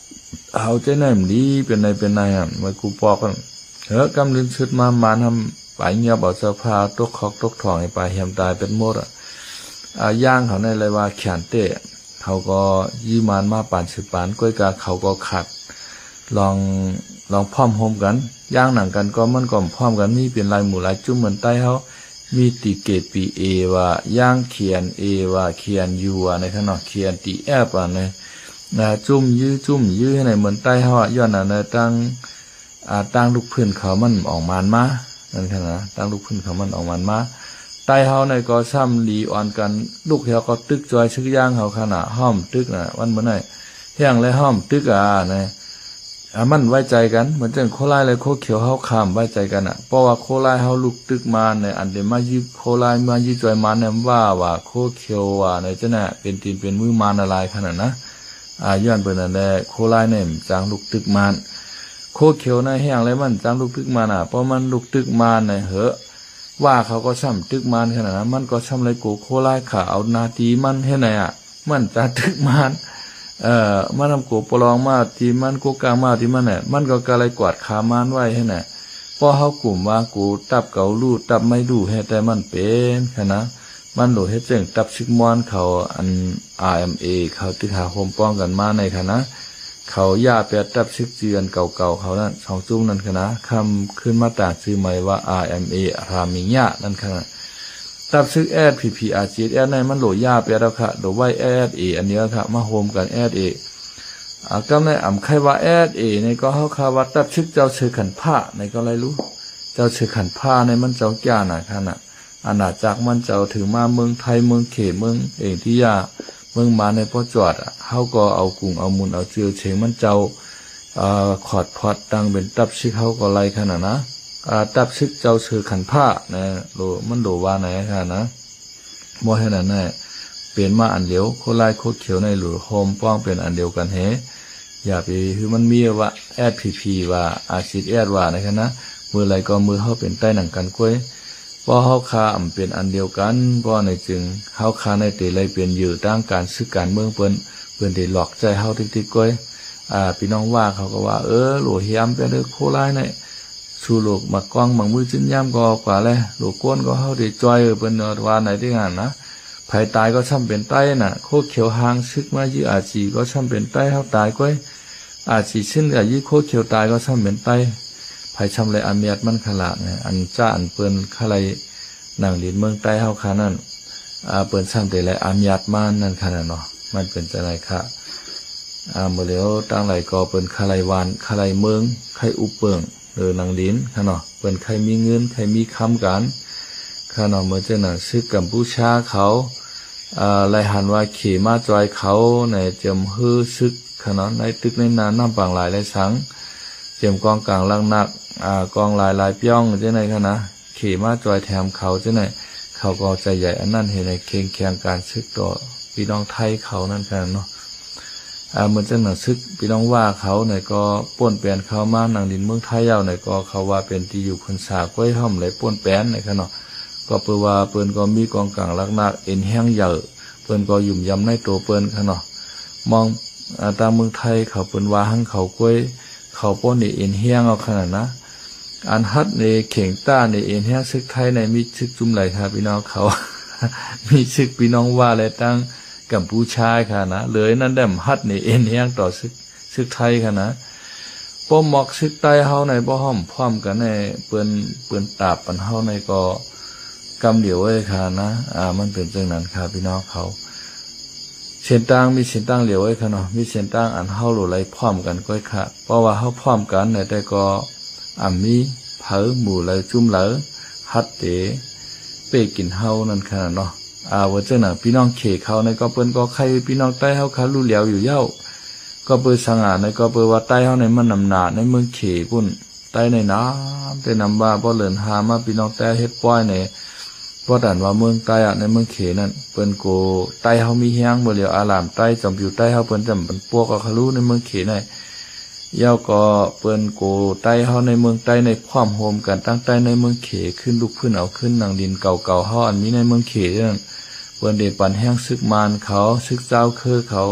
ເຮົາຈະໄດ້ມາດີເປັນໃນເປັນໃນຫັ້ນ ໄວ້ກູປອກກັນ ເຮີ ກຳລຶນຊຸດມາ ມານທຳໄປຍອບເອົາເຈົ້າພາຕົກຄອກຕົກຖອງໃຫ້ປາຍແຮມຕາຍເປັນໝົດອະ. ອາ ຢ່າງເຂົາໃນໄລວ່າຂຽນເຕະ ເຂົາກໍຢື້ມານມາປານສືບປານ ກ້ວຍກາເຂົາກໍຂັດ ລອງ ລອງພ້ອມໂຮມກັນ ຢ່າງໜັງກັນກໍມັນກໍພ້ອມກັນ ມີເປັນຫຼາຍໝູ່ຫຼາຍຈຸ້ມເໝືອນໃຕ້ເຮົາ ມີຕີເກດປີເອວ່າ ຢ່າງຂຽນເອວ່າ ຂຽນຢູວ່າໃນຂະເນາະ ຂຽນຕີແອບວ່າໃນ ນະ ຈຸ້ມຢື້ຈຸ້ມຢື້ໃນເໝືອນໃຕ້ເຮົາ ຍ້ອນອັນໃນຕັ້ງ ອາ ຕັ້ງລູກພື້ນເຂົາມັນອອກມານມາ ນັ້ນຂະນະ ຕັ້ງລູກພື້ນເຂົາມັນອອກມານມາ ໃຕ້ເຮົາໃນກໍຊ້ຳລີອ່ອນກັນ ລູກເຮົາກໍຕຶກຈອຍຊຶກຢ່າງເຮົາຂະນະ ຫ້ອມຕຶກນະ ວັນເມື່ອໃນແຮງແລະຫ້ອມຕຶກອາ ນະ ອາ ມັນໄວ້ໃຈກັນ ເໝືອນຈັ່ງໂຄລາຍແລະໂຄຂຽວເຮົາຂ້າມໄວ້ໃຈກັນນະ ເພາະວ່າໂຄລາຍເຮົາລຸກຕຶກມານໃນ ອັນເດມາຢື້ໂຄລາຍ ມາຢື້ຈອຍມານນຳວ່າ ວ່າໂຄຂຽວວ່າໃນຈະນະ ເປັນຕີນເປັນມືມານນະຫຼາຍຂະນະນະ. ອາ ຍ້ອນເປັນອັນແລ ໂຄລາຍນີ້ມັນຈັ່ງລຸກຕຶກມານ ໂຄຂຽວໃນແຮງແລມັນຈັ່ງລຸກຕຶກມານອາ ເພາະມັນລຸກຕຶກມານໃນເຫີ ວ່າເຂົາກໍຊ້ຳຕຶກມານຂະໜາດນະ ມັນກໍຊ້ຳໄລໂກໂຄລາຍຂາເອົາໜ້າຕີມັນເຮັດໃນອາ ມັນຈະຕຶກມານ ເອີ ມັນນຳໂກປະລອງມາຕີມັນ ໂກກາງມາຕີມັນແຫຼະ ມັນກໍກະໄລກວາດຂາມານໄວ້ເຮັດນະ ເພາະເຮົາກຸມວ່າໂກຕັບເກົາລູ້ ຕັບໄມ້ລູ້ເຮັດແຕ່ມັນເປັນຂະນະ ມັນໂຫຼເຮັດຈັ່ງຕັບຊຶກມອນເຂົາ ອັນ ອາ ເອັມ ເອ ເຂົາຕຶກຫາໂຮມປ້ອງກັນມາໃນຂະນະ ເຂົາຢາແປດຕັບຊຶກເຈື່ອນເກົ່າໆເຂົານັ້ນ ສອງຈຸ້ມນັ້ນຂະນະ ຄຳຂຶ້ນມາຕາງຊື່ໃໝ່ວ່າ ອາ ເອັມ ເອ ອາຣາມິງຍາ ນັ້ນຂະນະ ຕັບຊຶກ ເອສ ພີ ພີ ອາ ຈີ ເອສ ນັ້ນ ມັນໂຫຼຢາແປດແລ້ວຂະ ໂຫຼໄວ້ ເອສ ເອ ອັນດຽວຂະ ມາໂຮມກັນ ເອສ ເອ ອາ ກຳໃນອຳໄຄວ່າ ເອສ ເອ ນີ້ກໍເຮົາຄາວ່າຕັບຊຶກເຈົ້າເຊີຂັນພາ ໃນກໍໄລລູ ເຈົ້າເຊີຂັນພາໃນມັນເຈົ້າການນະຂະນະ ອານາຈັກມັນເຈົ້າຖືມາເມືອງໄທ ເມືອງເຂ ເມືອງເອງທິຍາ ເມືອງມານໃນປໍຈອດ ເຮົາກໍເອົາກຸງເອົາມຸນເອົາເຈືອເຊງມັນເຈົ້າ ອາ ຂອດພອດຕັ້ງເປັນຕັບຊຶກເຮົາກໍໄລຂະນະນະ ອາ ຕັບຊຶກເຈົ້າເຊີຂັນພານະ ໂລ ມັນໂລວ່າໃນຂະນະນະ ບໍ່ເຮັດອັນນັ້ນ ເປັນມາອັນດຽວ ໂຄລາຍໂຄຂຽວໃນໂລໂຮມປ້ອງເປັນອັນດຽວກັນເຮ ຢ່າໄປຄືມັນມີວ່າ ເອສ ພີ ພີ ວ່າ ອາ ຊີ ເອສ ວ່າໃນຂະນະ ມື້ໃດກໍມື້ເຮົາເປັນໄຕໜັງກັນກ້ວຍ ເພາະເຮົາຄາອຳເປັນອັນດຽວກັນ ເພາະໃນຈຶ່ງເຮົາຄາໃນເຕໄລເປັນຢູ່ທາງການຊຶກການເມືອງເພິ່ນ ເພິ່ນໄດ້ຫຼອກໃຈເຮົາຕິກໆກ້ວຍ ອາ ພີ່ນ້ອງວ່າເຂົາກໍວ່າ ເອີ ໂຫຼຮຽມເປັນເດີໂຄລາຍໃນ ສູ່ໂລກໝາກກ້ອງບາງມື້ຈິນຍາມກໍອອກກວ່າແລ ໂລກໂກນກໍເຮົາໄດ້ຈ່ອຍ ເພິ່ນວ່າໃນທີ່ຫັ້ນນະ ໃຜຕາຍກໍຊ້ຳເປັນໄຕນະ ໂຄຂຽວຫ່າງຊຶກມາຢື້ອາຈີກໍຊ້ຳເປັນໄຕ ເຮົາຕາຍກ້ວຍ ອາຈີຊຶກກະຢື້ໂຄຂຽວຕາຍກໍຊ້ຳເປັນໄຕ ໃຜຊ້ຳໄລອາມຽດມັນຂະລະ ອັນຈ້າອັນເພິ່ນຄະໄລ ນາງລິນເມືອງໃຕ້ເຮົາຄະນັ້ນ ອາ ເພິ່ນຊ້ຳໄດ້ໄລອາມຽດມານັ້ນຂະນະເນາະ ມັນເປັນຈັ່ງໃດຄະ ອາ ເມື່ອແລ້ວຕັ້ງຫຼາຍກໍເພິ່ນຄະໄລວານ ຄະໄລເມືອງ ໄຄອຸບເປິງ ເອີ ນາງລິນຂະເນາະ ເພິ່ນໄຄມີເງິນ ໄຄມີຄຳກັນຂະເນາະ ເມື່ອຈັ່ງນັ້ນຊຶກກຳປູຊາເຂົາ ອາ ໄລຫັນວ່າເຂມາຈອຍເຂົາໃນຈຽມຮືຊຶກຂະເນາະ ໃນຕຶກໃນນານ້ຳປາງຫຼາຍຫຼາຍສັງ ຈຽມກອງກາງຫຼັກໜັກ ອາ ກອງຫຼາຍຫຼາຍປ່ຽວຈັ່ງໃດຂະນະ ເຂມາຈອຍແຖມເຂົາຈັ່ງໃດ ເຂົາກໍໃຈໃຫຍ່ອັນນັ້ນເຮັດໃຫ້ເຄັ່ງແຂງການຊຶກຕໍ່ພີ່ນ້ອງໄທເຂົານັ້ນຂະເນາະ ອາ ເໝືອນຈັ່ງໜັງຊຶກພີ່ນ້ອງວ່າເຂົາໃນກໍປົ້ນແປນເຂົ້າມານັ່ງດິນເມືອງໄທເອົາໃນກໍເຂົາວ່າເປັນທີ່ຢູ່ຄົນສາກ້ວຍຫ້ອມໄລປົ້ນແປນໃນຂະເນາະ ກໍເປີວ່າເພິ່ນກໍມີກອງກາງຫຼັກໜັກເອັນແຮງໃຫຍ່ ເພິ່ນກໍຫຍຸ່ມຢຳໃນໂຕເພິ່ນຂະເນາະ ມອງ ອາ ຕາງເມືອງໄທເຂົາເພິ່ນວ່າຫັ້ງເຂົາກ້ວຍ ເຂ ເຂົາບໍ່ໜີເອັນແຮງເອົາຂະໜາດນະ. ອັນຮັດໜີເຄັ່ງຕ້ານໜີເອັນແຮງຊຶກໄທໃນ ມີຊຶກຈຸມໃດຄະພີ່ນ້ອງເຂົາ ມີຊຶກພີ່ນ້ອງວ່າ ແລະ ທາງກຳປູຊາຄະນະ. ເລີຍນັ້ນແດ່ ຮັດໜີເອັນແຮງຕໍ່ຊຶກ ຊຶກໄທຄະນະ. ບໍ່ມັກຊຶກໄຕ້ເຮົາໃນ ບໍ່ຮ້ອມພ້ອມກັນໃນ ເພິ່ນ ເພິ່ນຕາບປັນເຮົາໃນກໍ ກຳຫຼຽວເອີຍຄະນະ. ອາ ມັນເປັນຈັ່ງນັ້ນຄະພີ່ນ້ອງເຂົາ. ເສັ້ນທາງມີເສັ້ນທາງຫຼຽວເອີຍຄະເນາະ ມີເສັ້ນທາງອັນເຮົາຫຼູໄຫຼພ້ອມກັນກ້ອຍຄະ. ເພາະວ່າເຮົາພ້ອມກັນແລ້ວ ແຕ່ກໍອຳມີໃຜໝູ່ໃດຈຸມໃດ ຮັດເຕເປ້ກິນເຮົານັ້ນຄະເນາະ. ອາ ເວົ້າຈັ່ງນັ້ນ ພີ່ນ້ອງເຂເຂົາໃນກໍ ເພິ່ນກໍໄຄພີ່ນ້ອງໄຕ້ເຮົາຄະຮູ້ແລ້ວຢູ່ແລ້ວ. ກໍເປີດສັງຫາໃນ ກໍເປີດວ່າໄຕ້ເຮົາໃນມັນອຳນາດໃນເມືອງເຂພຸ້ນ. ໄຕ້ໃນນຳແຕ່ນຳວ່າ ບໍ່ເລີນຫາມາ ພີ່ນ້ອງແຕ່ເຮັດປ່ອຍໃນ ບໍ່ທັນວ່າເມືອງໃຕ້ອະ ໃນເມືອງເຂນັ້ນ ເພິ່ນໂກໄຕ້ເຮົາມີແຮງ ບໍ່ຫຼຽວອາລາມໄຕ້ ຈອມປິວໄຕ້ເຮົາ ເພິ່ນຈຳປັນປວກອາຄາລຸໃນເມືອງເຂໃນ. ແລ້ວກໍເພິ່ນໂກໄຕ້ເຮົາໃນເມືອງໃຕ້ໃນ ພ້ອມໂຮມກັນຕັ້ງໄຕ້ໃນເມືອງເຂ ຂຶ້ນລຸກຟື້ນເອົາຄືນໜັງດິນເກົ່າໆເຮົາ ອັນມີໃນເມືອງເຂນັ້ນ. ເພິ່ນໄດ້ປັນແຮງຊຶກມານເຂົາ ຊຶກຈາວເຄີເຂົາ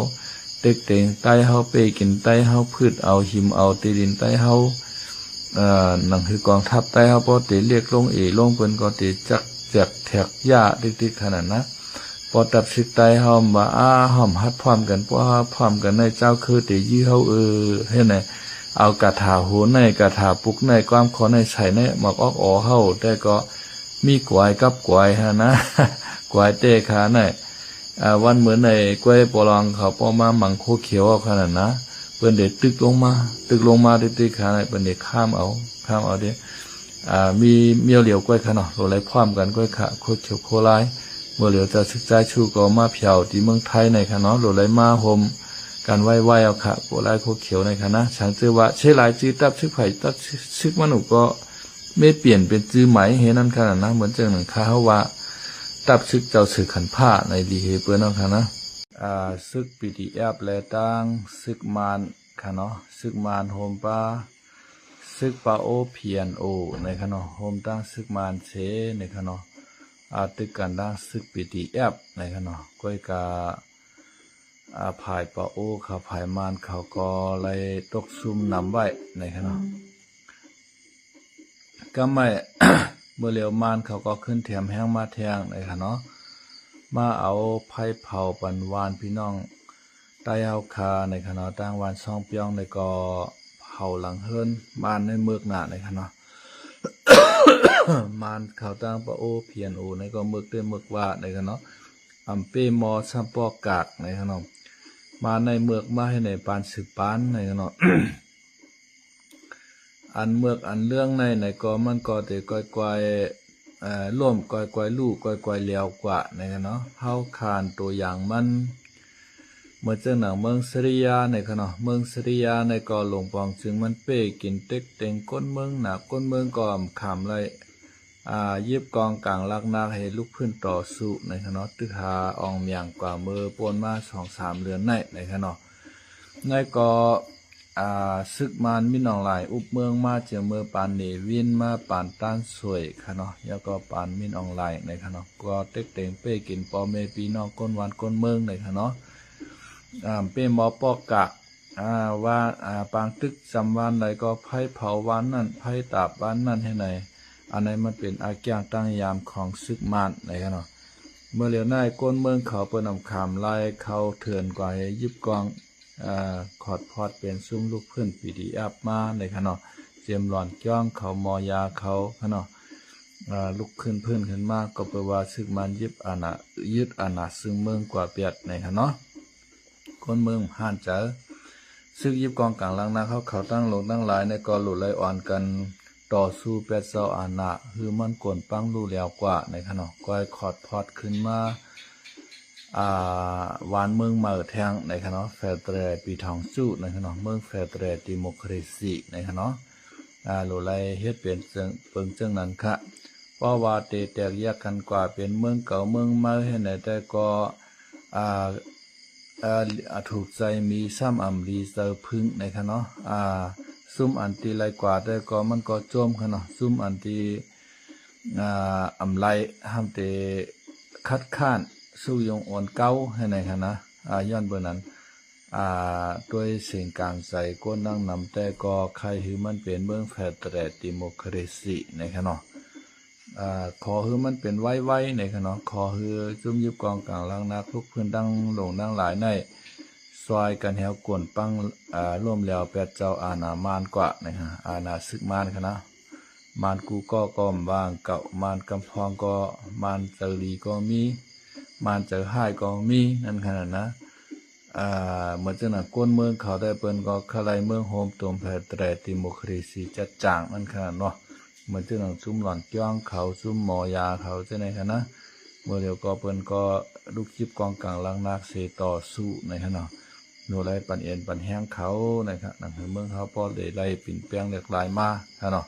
ເຕັກເຕັງໄຕ້ເຮົາ ເປ້ກິນໄຕ້ເຮົາ ຜືດເອົາຫິມເອົາທີ່ດິນໄຕ້ເຮົາ. ເອີ ໜັງຄືກອງທັບໄຕ້ເຮົາ ພໍເຕເລກລົງເອລົງ ເພິ່ນກໍເຕຈັກແຈກແທກຢາຕິກໆຂະໜາດນະ. ພໍຕັບຊຶກໄຕ້ເຮົາວ່າ ອາ ເຮົາຫັດພ້ອມກັນ ພໍເຮົາພ້ອມກັນໃນ ຈາວເຄີເຕຢື້ເຮົາເອີ ເຮັດໃນ ເອົາກາຖາໂຫນໃນ ກາຖາປຸກໃນ ຄວາມຂໍໃນໃສ່ໃນ ໝາກອອກອໍເຮົາ ແຕ່ກໍມີກວາຍກັບກວາຍຫັ້ນນະ ກວາຍແຕ່ຂາໃນ. ອາ ວັນເມີໃນ ກວາຍປໍລອງເຂົາ ພໍມາມັງໂຄຂຽວເອົາຂະໜາດນະ ເພິ່ນໄດ້ຕຶກລົງມາ ຕຶກລົງມາຕິກໆຂະໃນ ເພິ່ນໄດ້ຂ້າມເອົາ ຂ້າມເອົາເດ້. ອາ ມີມຽວຫຼຽວກວາຍຄະເນາະ ໂລໄລພ້ອມກັນກວາຍຄະ ໂຄຂຽວໂຄລາຍ. ເມື່ອຫຼຽວຈາຊຶກຈາຊູກໍມາຜຽວທີ່ເມືອງໄທໃນຄະເນາະ ໂລໄລມາໂຮມກັນໄວໆເອົາຄະ ໂຄລາຍໂຄຂຽວໃນຄະນະ. ສັງເຈວ່າເຊຫຼາຍຈື່ ຕັບຊຶກໄຜ ຕັບຊຶກ ຊຶກມະນຸກໍ ເມປ່ຽນເປັນຈື່ໃໝເຮນັ້ນຂະໜາດນະ. ເໝືອນຈັ່ງໜຶ່ງຄະເຮົາວ່າ ຕັບຊຶກເຈົ້າເສືອຂັນພ້າໃນລີເຮເປີເນາະຄະນະ. ອາ ຊຶກ ພີດີແອັບ ແລະ ຕັ້ງຊຶກມານຄະເນາະ ຊຶກມານໂຮມປາ ຊຶກປາໂອ ພີເອັນໂອ ໃນຄະເນາະ ໂຮມຕັ້ງຊຶກມານເຊໃນຄະເນາະ. ອາ ຕຶກກັນຕັ້ງຊຶກ ພີດີແອັບ ໃນຄະເນາະ ກ້ອຍກະ ອາ ຝ່າຍປາໂອເຂົາ ຝ່າຍມານເຂົາກໍໄລ່ຕົກຊຸມນຳໄວ້ໃນຄະເນາະ. ກຳໄມ້ ເມື່ອຫຼຽວມານເຂົາກໍຂຶ້ນແຖມແຮງມາແທງໃນຄະເນາະ ມາເອົາໄຟເຜົາປັນວານພີ່ນ້ອງໃຕ້ເຮົາຄາໃນຄະເນາະ. ຕັ້ງວານຊ່ອງປຽງໃນກໍເຜົາຫຼັງເຮືອນ ມານໃນເມືອກໜ້າໃນຄະເນາະ. ມານເຂົາຕັ້ງປາໂອ ພີເອັນໂອ ໃນກໍເມືອກເຕເມືອກວ່າໃນຄະເນາະ. ອຳເປ້ມໍຊ້ຳປອກກາກໃນຄະເນາະ ມາໃນເມືອກມາໃຫ້ໃນປານສືບປານໃນຄະເນາະ. ອັນເມືອກອັນເລື່ອງໃນ ໃນກໍມັນກໍເຕກ້ອຍໆ ເອີ ລົ້ມ ກ້ອຍໆ ລູ້ ກ້ອຍໆ ແຫຼວກວ່າໃນຄະເນາະ. ເຮົາຂານໂຕຢ່າງມັນ ເໝືອນຈັ່ງໜັງເມືອງສະລິຍາໃນຄະເນາະ ເມືອງສະລິຍາໃນກໍຫຼົງປອງຈຶ່ງມັນເປ້ກິນເຕັກເຕັງ ກົ້ນເມືອງໜາ ກົ້ນເມືອງກໍອຳຂາມໄລ່ ອາ ຢິບກອງກາງລັກນາກໃຫ້ລຸກຂຶ້ນຕໍ່ສູ້ໃນຄະເນາະ. ຕຶກຫາອ່ອງມຽງກວ່າເມີ່ປົນມາສອງສາມເດືອນໃນ ໃນຄະເນາະ. ໃນກໍ ອາ ຊຶກມານມິນອອງລາຍອຸບເມືອງມາ ຈຽມເມີປານເນວິນ ມາປານຕ້ານສວຍຄະເນາະ ແລ້ວກໍປານມິນອອງລາຍໃນຄະເນາະ ກໍເຕັກເຕັງເປ້ກິນພໍ່ແມ່ພີ່ນ້ອງກົ້ນວັນກົ້ນເມືອງໃນຄະເນາະ. ອາ ເປ້ມໍປອກກາກ ອາ ວ່າ ອາ ປາງຕຶກຈຳວັນໃດກໍໄຟເຜົາວັນນັ້ນ ໄຟຕາບວັນນັ້ນໃຫ້ໃນ. ອັນໃດມັນເປັນອາກຽງຕັ້ງຍາມຂອງຊຶກມານໃນຄະເນາະ. ເມື່ອຫຼຽວໃນ ກົ້ນເມືອງເຂົາເປີນອຳຂາມໄລ່ເຂົ້າເຖື່ອນກວ່າໃຫ້ຢິບກອງ ອາ ຂອດພອດເປັນຊຸມລຸກຂຶ້ນ ພີດີແອັບ ມາໃນຄະເນາະ. ເຈມຫຼອນກ້ອງເຂົາ ມໍຢາເຂົາຄະເນາະ ອາ ລຸກຂຶ້ນຟື້ນຂຶ້ນມາ ກໍເປີວ່າຊຶກມານຍຶດອານາ ຍຶດອານາຊຶງເມືອງກວ່າປຽດໃນຄະເນາະ. ຄົນເມືອງຫ້ານໃຈ ຊຶກຢິບກອງກາງຫຼັງນາເຂົາ ເຂົາຕັ້ງຫຼົງຕັ້ງຫຼາຍໃນກໍຫຼຸດໄຫຼອ່ອນກັນຕໍ່ສູ້ແປດເຈົ້າອານາ ຄືມັນກວນປັງລູ້ແລ້ວກວ່າໃນຄະເນາະ. ກໍໃຫ້ຂອດພອດຂຶ້ນມາ ອາ ຫວານເມືອງໃໝ່ແທງໃນຄະເນາະ ເຟເດເຣຍປີທອງຈູ້ໃນຄະເນາະ ເມືອງເຟເດເຣຍດີໂມຄຣາຊີໃນຄະເນາະ ອາ ໂລໄລເຮັດເປັນເຊິ່ງ ເບິ່ງເຊິ່ງນັ້ນຄະ ເພາະວ່າເຕແຕກແຍກກັນກວ່າເປັນເມືອງເກົ່າເມືອງໃໝ່ໃຫ້ໃນ ແຕ່ກໍ ອາ ອາ ອາ ຖືກໃຈໝີຊ້ຳອຳລີເຈີຜຶ່ງໃນຄະເນາະ ອາ ຊຸມອັນທີ່ໄຫຼກວ່າແຕ່ກໍມັນກໍໂຈມຄະເນາະ ຊຸມອັນທີ່ ອາ ອຳໄລຫ້າມເຕຄັດຄ້ານຊຸກຍົງໂອນເກົ່າໃຫ້ໃນຄະນະ ອາ ຍ້ອນເບິ່ງນັ້ນ ອາ ດ້ວຍສຽງກາງໃຈ ກວນດັງນຳ ແຕ່ກໍໃຄ່ໃຫ້ມັນເປັນເມືອງ Federal Democracy ນະຄະເນາະ. ອາ ຂໍໃຫ້ມັນເປັນໄວໆ ນະຄະເນາະ. ຂໍໃຫ້ຈຸ້ມຍຶບກອງກາງຫຼັກໜັກ ທຸກພື້ນດັ່ງຫຼົງດັ່ງຫຼາຍໃນ ຊ່ວຍກັນແຮວກວນປັງ ອາ ລົ້ມແຫຼວແປດເຈົ້າອານາມານກວ່າ ນະຄະ ອານາຊຶກມານຄະນະ. ມານກູ່ກໍກໍບໍ່ວ່າງເກົ່າ ມານກຳພອງກໍ ມານໃຈດີກໍມີ ມານໃຈຮ້າຍກໍມີ ນັ້ນຂະນາດນະ. ອາ ເໝືອນຈັ່ງນັ້ນ ກົນເມືອງເຂົາໄດ້ ເພິ່ນກໍຄະໄລເມືອງໂຮມໂຕມ Federal Democracy ຈັດຈ້າງ ນັ້ນຂະນາດເນາະ. ເໝືອນຈັ່ງນັ້ນ ຊຸມຫຼອນກຽງເຂົາ ຊຸມໝໍຢາເຂົາ ຈັ່ງໃດຂະນະ ເມື່ອດຽວກໍເພິ່ນກໍລຸກຈິບກອງກາງຫຼັກໜັກ ເສຕໍ່ສູ້ ໃນຂະນະ ໂນໄລປັນເອັນປັນແຮງເຂົາ ໃນຂະນະ ໃຫ້ເມືອງເຮົາພໍໄດ້ໄລ່ປິ່ນແປງຫຼາກຫຼາຍມາ ຂະນະ.